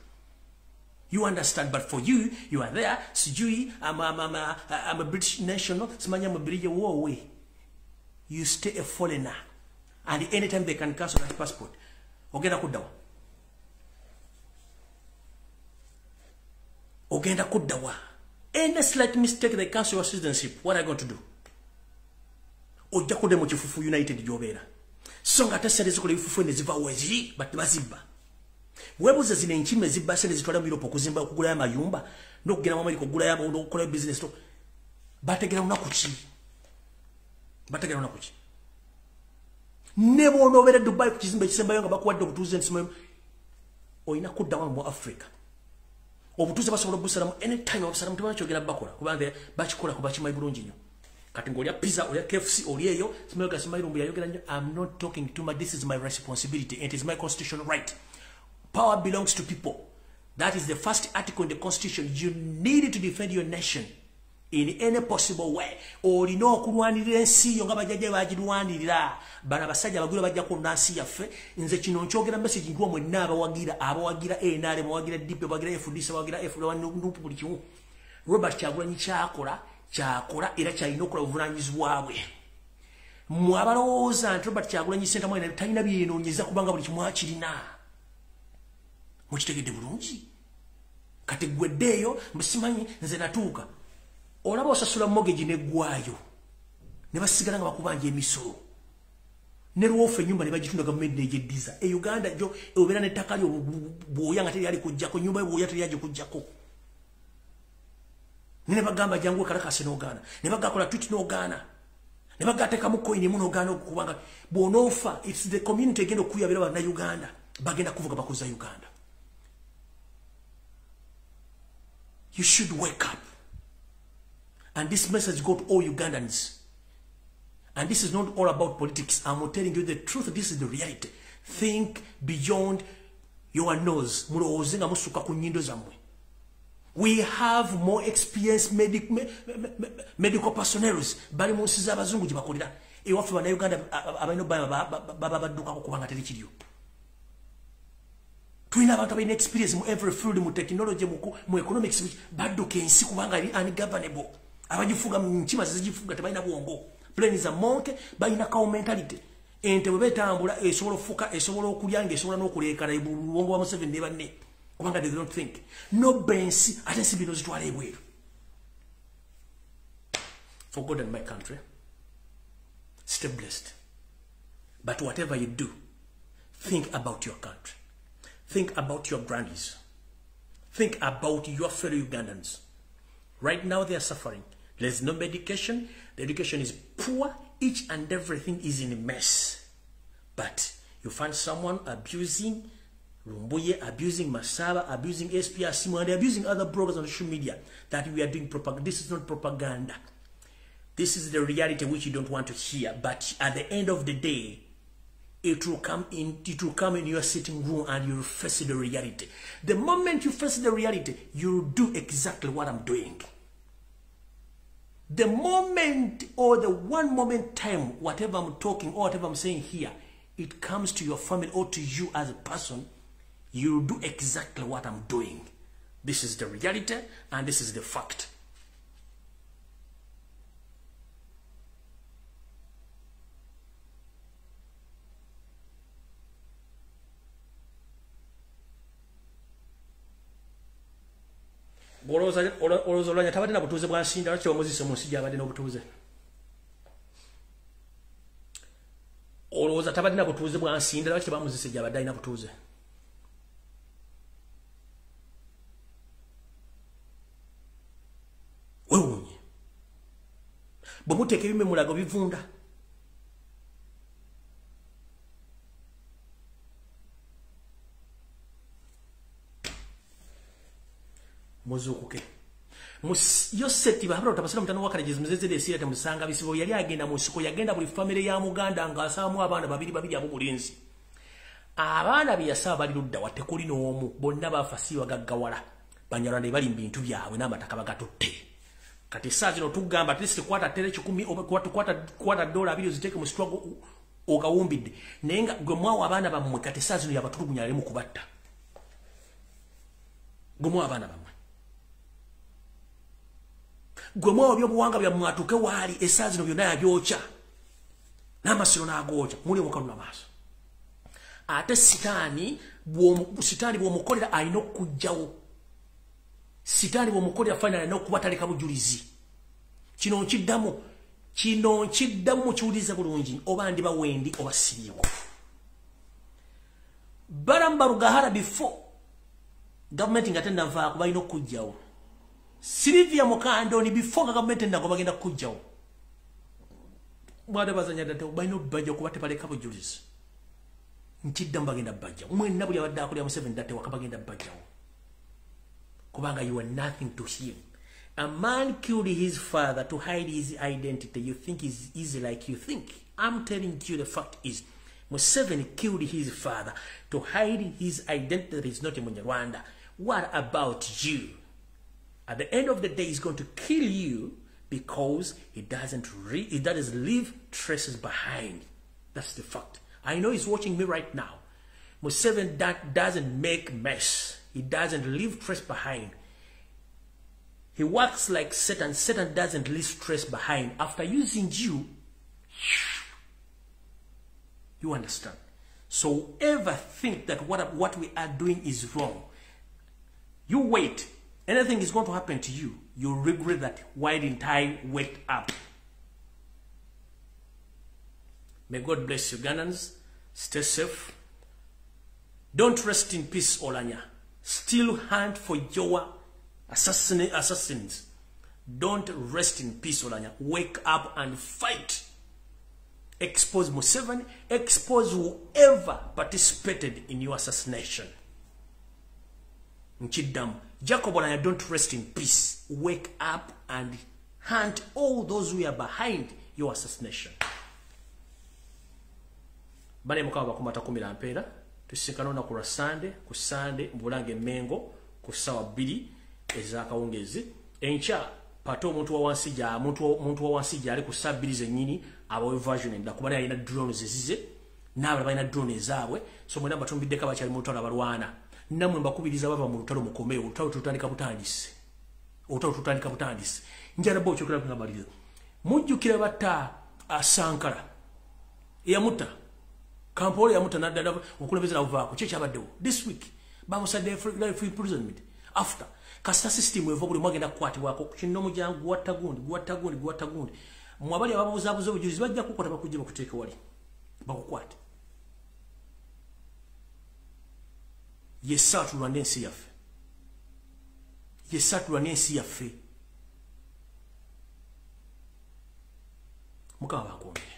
You understand? But for you, you are there. Sijui, I'm a British national. Simanya I'm a You stay a foreigner. And anytime they can cancel that passport. Ogenda kuddawa. Ogenda kuddawa. Any slight mistake, they cancel your citizenship. What are you going to do? Ojja kudde mu kifufu United gy'obeera. So nga ate ssente zikola ebifufu ne ziva weziri, but bazibba. Weebuuze zino enkima ezibba ssente zitwala mu Europe okuzimba okugulayo amayumba n'okugenda mu America okugulayo n'okukolayo business. Bategera lunaku ki? Bategera lunaku ki? Ne bw'onoobeera Dubai ku kizimbe ekisembayo nga bakuwadde obutuuze nti olina kudda wano mu Africa. Obutuuze basobola obusalamu anytime, babusalamu tebalina kyogera bakola kubanga bakikola kuba kimanyi bulungi nnyo. Kati ng'olya pizza, olya KFC, oli eyo, simanyi Lumbuye yayogera nnyo. I'm not talking too much. This is my responsibility. It is my constitutional right. Power belongs to people. That is the first article in the constitution. You need to defend your nation in any possible way. Olina okulwanirira ensi yo nga bajjajja bagirwanirira. Bano abasajja abagwira bajja kwonna nsi yaffe. Nze kino nkyogera message ngiwa mwenna abawagira, abawagira NRM, abawagira DP, abawagira FDC, abawagira F1, buli kimu. Robert Kyagulanyi kyakola, kyakola era kyalina okukola obuvunaanyizibwa bwe. Mmwe abalowooza nti Robert Kyagulanyi Ssentamu talina byenoonyeza kubanga buli kimu akirina. Mukitegedde bulungi? Kati ggweddeeyo musimanyi nze natuuka. Olaba osasula mortgage neggwayo ne basigala nga bakubanja emisolo ne lwofa ennyumba ne bagitunda gavumenti n'egyeddiza. E Uganda gyo obeera n'ettaka lyo bw'oya nga teryali kujjako, ennyumba yo bw'oya teryali kujjako. Ne bagamba jangu ekalakase n'ogaana, ne bagakola tweet n'ogaana, ne bagateekamu coin emu n'ogaana okubanga bw'onoofa. It's the community egenda okuyabira bannayuganda bagenda kuvuga bakoza Uganda. You should wake up. And this message go to all Ugandans. And this is not all about politics. I'm telling you the truth. This is the reality. Think beyond your nose. Mulowooze nga musuka ku nnyindo zammwe. We have more experienced medical personnel. Bali mu nsi z'abazungu gye bakolera. Ewaffe bannayuganda abalina baba baddukako kubanga teri kiriyo. Tulina abantu abalina experience mu every field, mu technology, mu economics, badduka ensi kubanga eri ungovernable. Abagifuga mu nkima zigifuga tebalina bwongo. Plane za monke balina cow mentality. Ente bwe betambula esobola okufuka, esobola okulya ng'esobola n'okuleekana obwongo bwa Museveni ne banne. Kubanga they don't think. No bensi ate ensimbi n'ozitwala ebweru. For God and my country, stay blessed. But whatever you do, think about your country. Think about your grannies. Think about your fellow Ugandans. Right now they are suffering. There's no medication. The education is poor. Each and everything is in a mess. But you find someone abusing Lumbuye, abusing Masaba, abusing SPRC, and abusing other bloggers on social media that we are doing propaganda. This is not propaganda. This is the reality which you don't want to hear. But at the end of the day, it will come in, it will come in your sitting room and you'll face the reality. The moment you face the reality, you'll do exactly what I'm doing. The moment or the one moment time, whatever I'm talking or whatever I'm saying here, it comes to your family or to you as a person, you'll do exactly what I'm doing. This is the reality and this is the fact. Olowooza olwanya tabadde na butuuze bwa nsinda, lwaki bamuzise mu nsi gy'abadde n'obutuuze? Olowooza tabadde na butuuze bwa nsinda, lwaki bamuzise gy'abadde alina butuuze? Weewuunye. Bwe muteeka ebimbe mulago bivunda. Muzukuke. Yoseti bahabura tabasira mutano wakarejeza muzeze desira temusanga bisibo yali agenda mu nsiko yagenda buli family ya Muganda nga asaamu abaana babiri babiri abo bulinzi. Abaana bye yasaba bali ludda wa tekuli n'omu bonna bafa si bagaggawala. Banyarwanda bali mu bintu byabwe n'amataka bagatutte. Kati saa zino tugamba at least kwata tere 10 oba kwata dola 2 oziteeke mu struggle ogawumbidde. Naye nga gwe mwawa abaana bammwe kati saa zino yabatulugunya alemu kubatta. Gwe mwawa abaana bammwe. Gwe mwawa ebyobuwangwa byammwe atuuke waali essaawa zino byonna yabyokya n'amasiro n'agookya muli omukalula maaso. Ate sitaani bw'omukolera alina okuggyawo. Sitaani bw'omukolera finally alina okuba taleka bujulizi. Kino nkiddamu mukiwulirize bulungi oba ndiba wendi oba siriiwo. Balaam Barugahara before gavumenti nga tennavaako balina okuggyawo. Sylvia Mukandoni before nga gavumenti ennago bagenda kukujjawo. Bw'ate bazanya dda balina obbajja kuba tebaleka bujulizi. Nkiddamu bagenda bbajjawo. Mwenna buli abadde akulira Museveni dda tewaka bagenda bbajjawo. Kubanga you are nothing to him. A man killed his father to hide his identity. You think it's easy like you think. I'm telling you the fact is, Museveni killed his father to hide his identity that he's not a Munyarwanda. What about you? At the end of the day, he's going to kill you because he doesn't leave traces behind. That's the fact. I know he's watching me right now. Museveni that doesn't make mess. He doesn't leave trace behind. He works like Satan. Satan doesn't leave trace behind. After using you, you understand. So ever think that what we are doing is wrong, you wait. Anything is going to happen to you. You regret that. Why didn't I wake up? May God bless Ugandans. Stay safe. Don't rest in peace, Olanya. Still hunt for your assassins. Don't rest in peace, Olanya. Wake up and fight. Expose Museveni. Expose whoever participated in your assassination. Nchidam. Jacob Olanya, don't rest in peace. Wake up and hunt all those who are behind your assassination. Bane mukama bakumata kumira mpera. Tusinkana olunaku lwa Sande, ku Sande mbulange Mengo ku ssaawa 2 ez'akawungeezi. Enkya pate omuntu wa wansi gya muntu wa wansi gyali ku ssaawa 2 zennyini abawe version endala kuba alina drones ezize n'abalala balina drone ezaabwe. So mwena batumbiddeko abakyali mu lutalo abalwana. Nammwe mbakubiriza bava mu lutalo mukomewo. Olutalo tutandika butandisi. Olutalo tutandika butandisi. Njala bo kyokera kungamaliriza. Mujjukira batta Sankara. Eyamutta Kampala yamutta naddala okulembeza nabuvaako. Ki ekyabaddewo this week bamusadde life imprisonment after kasita system eva buli mwagenda kukwatibwako kino omulyango guwatta gundi guwatta gundi guwatta gundi. Mmwe abali ababuzaabuza obujulizi bajja kukwata bakujje bakuteeke wali bakukwate. Yessa tulwane ensi yaffe. Yessa tulwane ensi yaffe. Mukama bakuumire.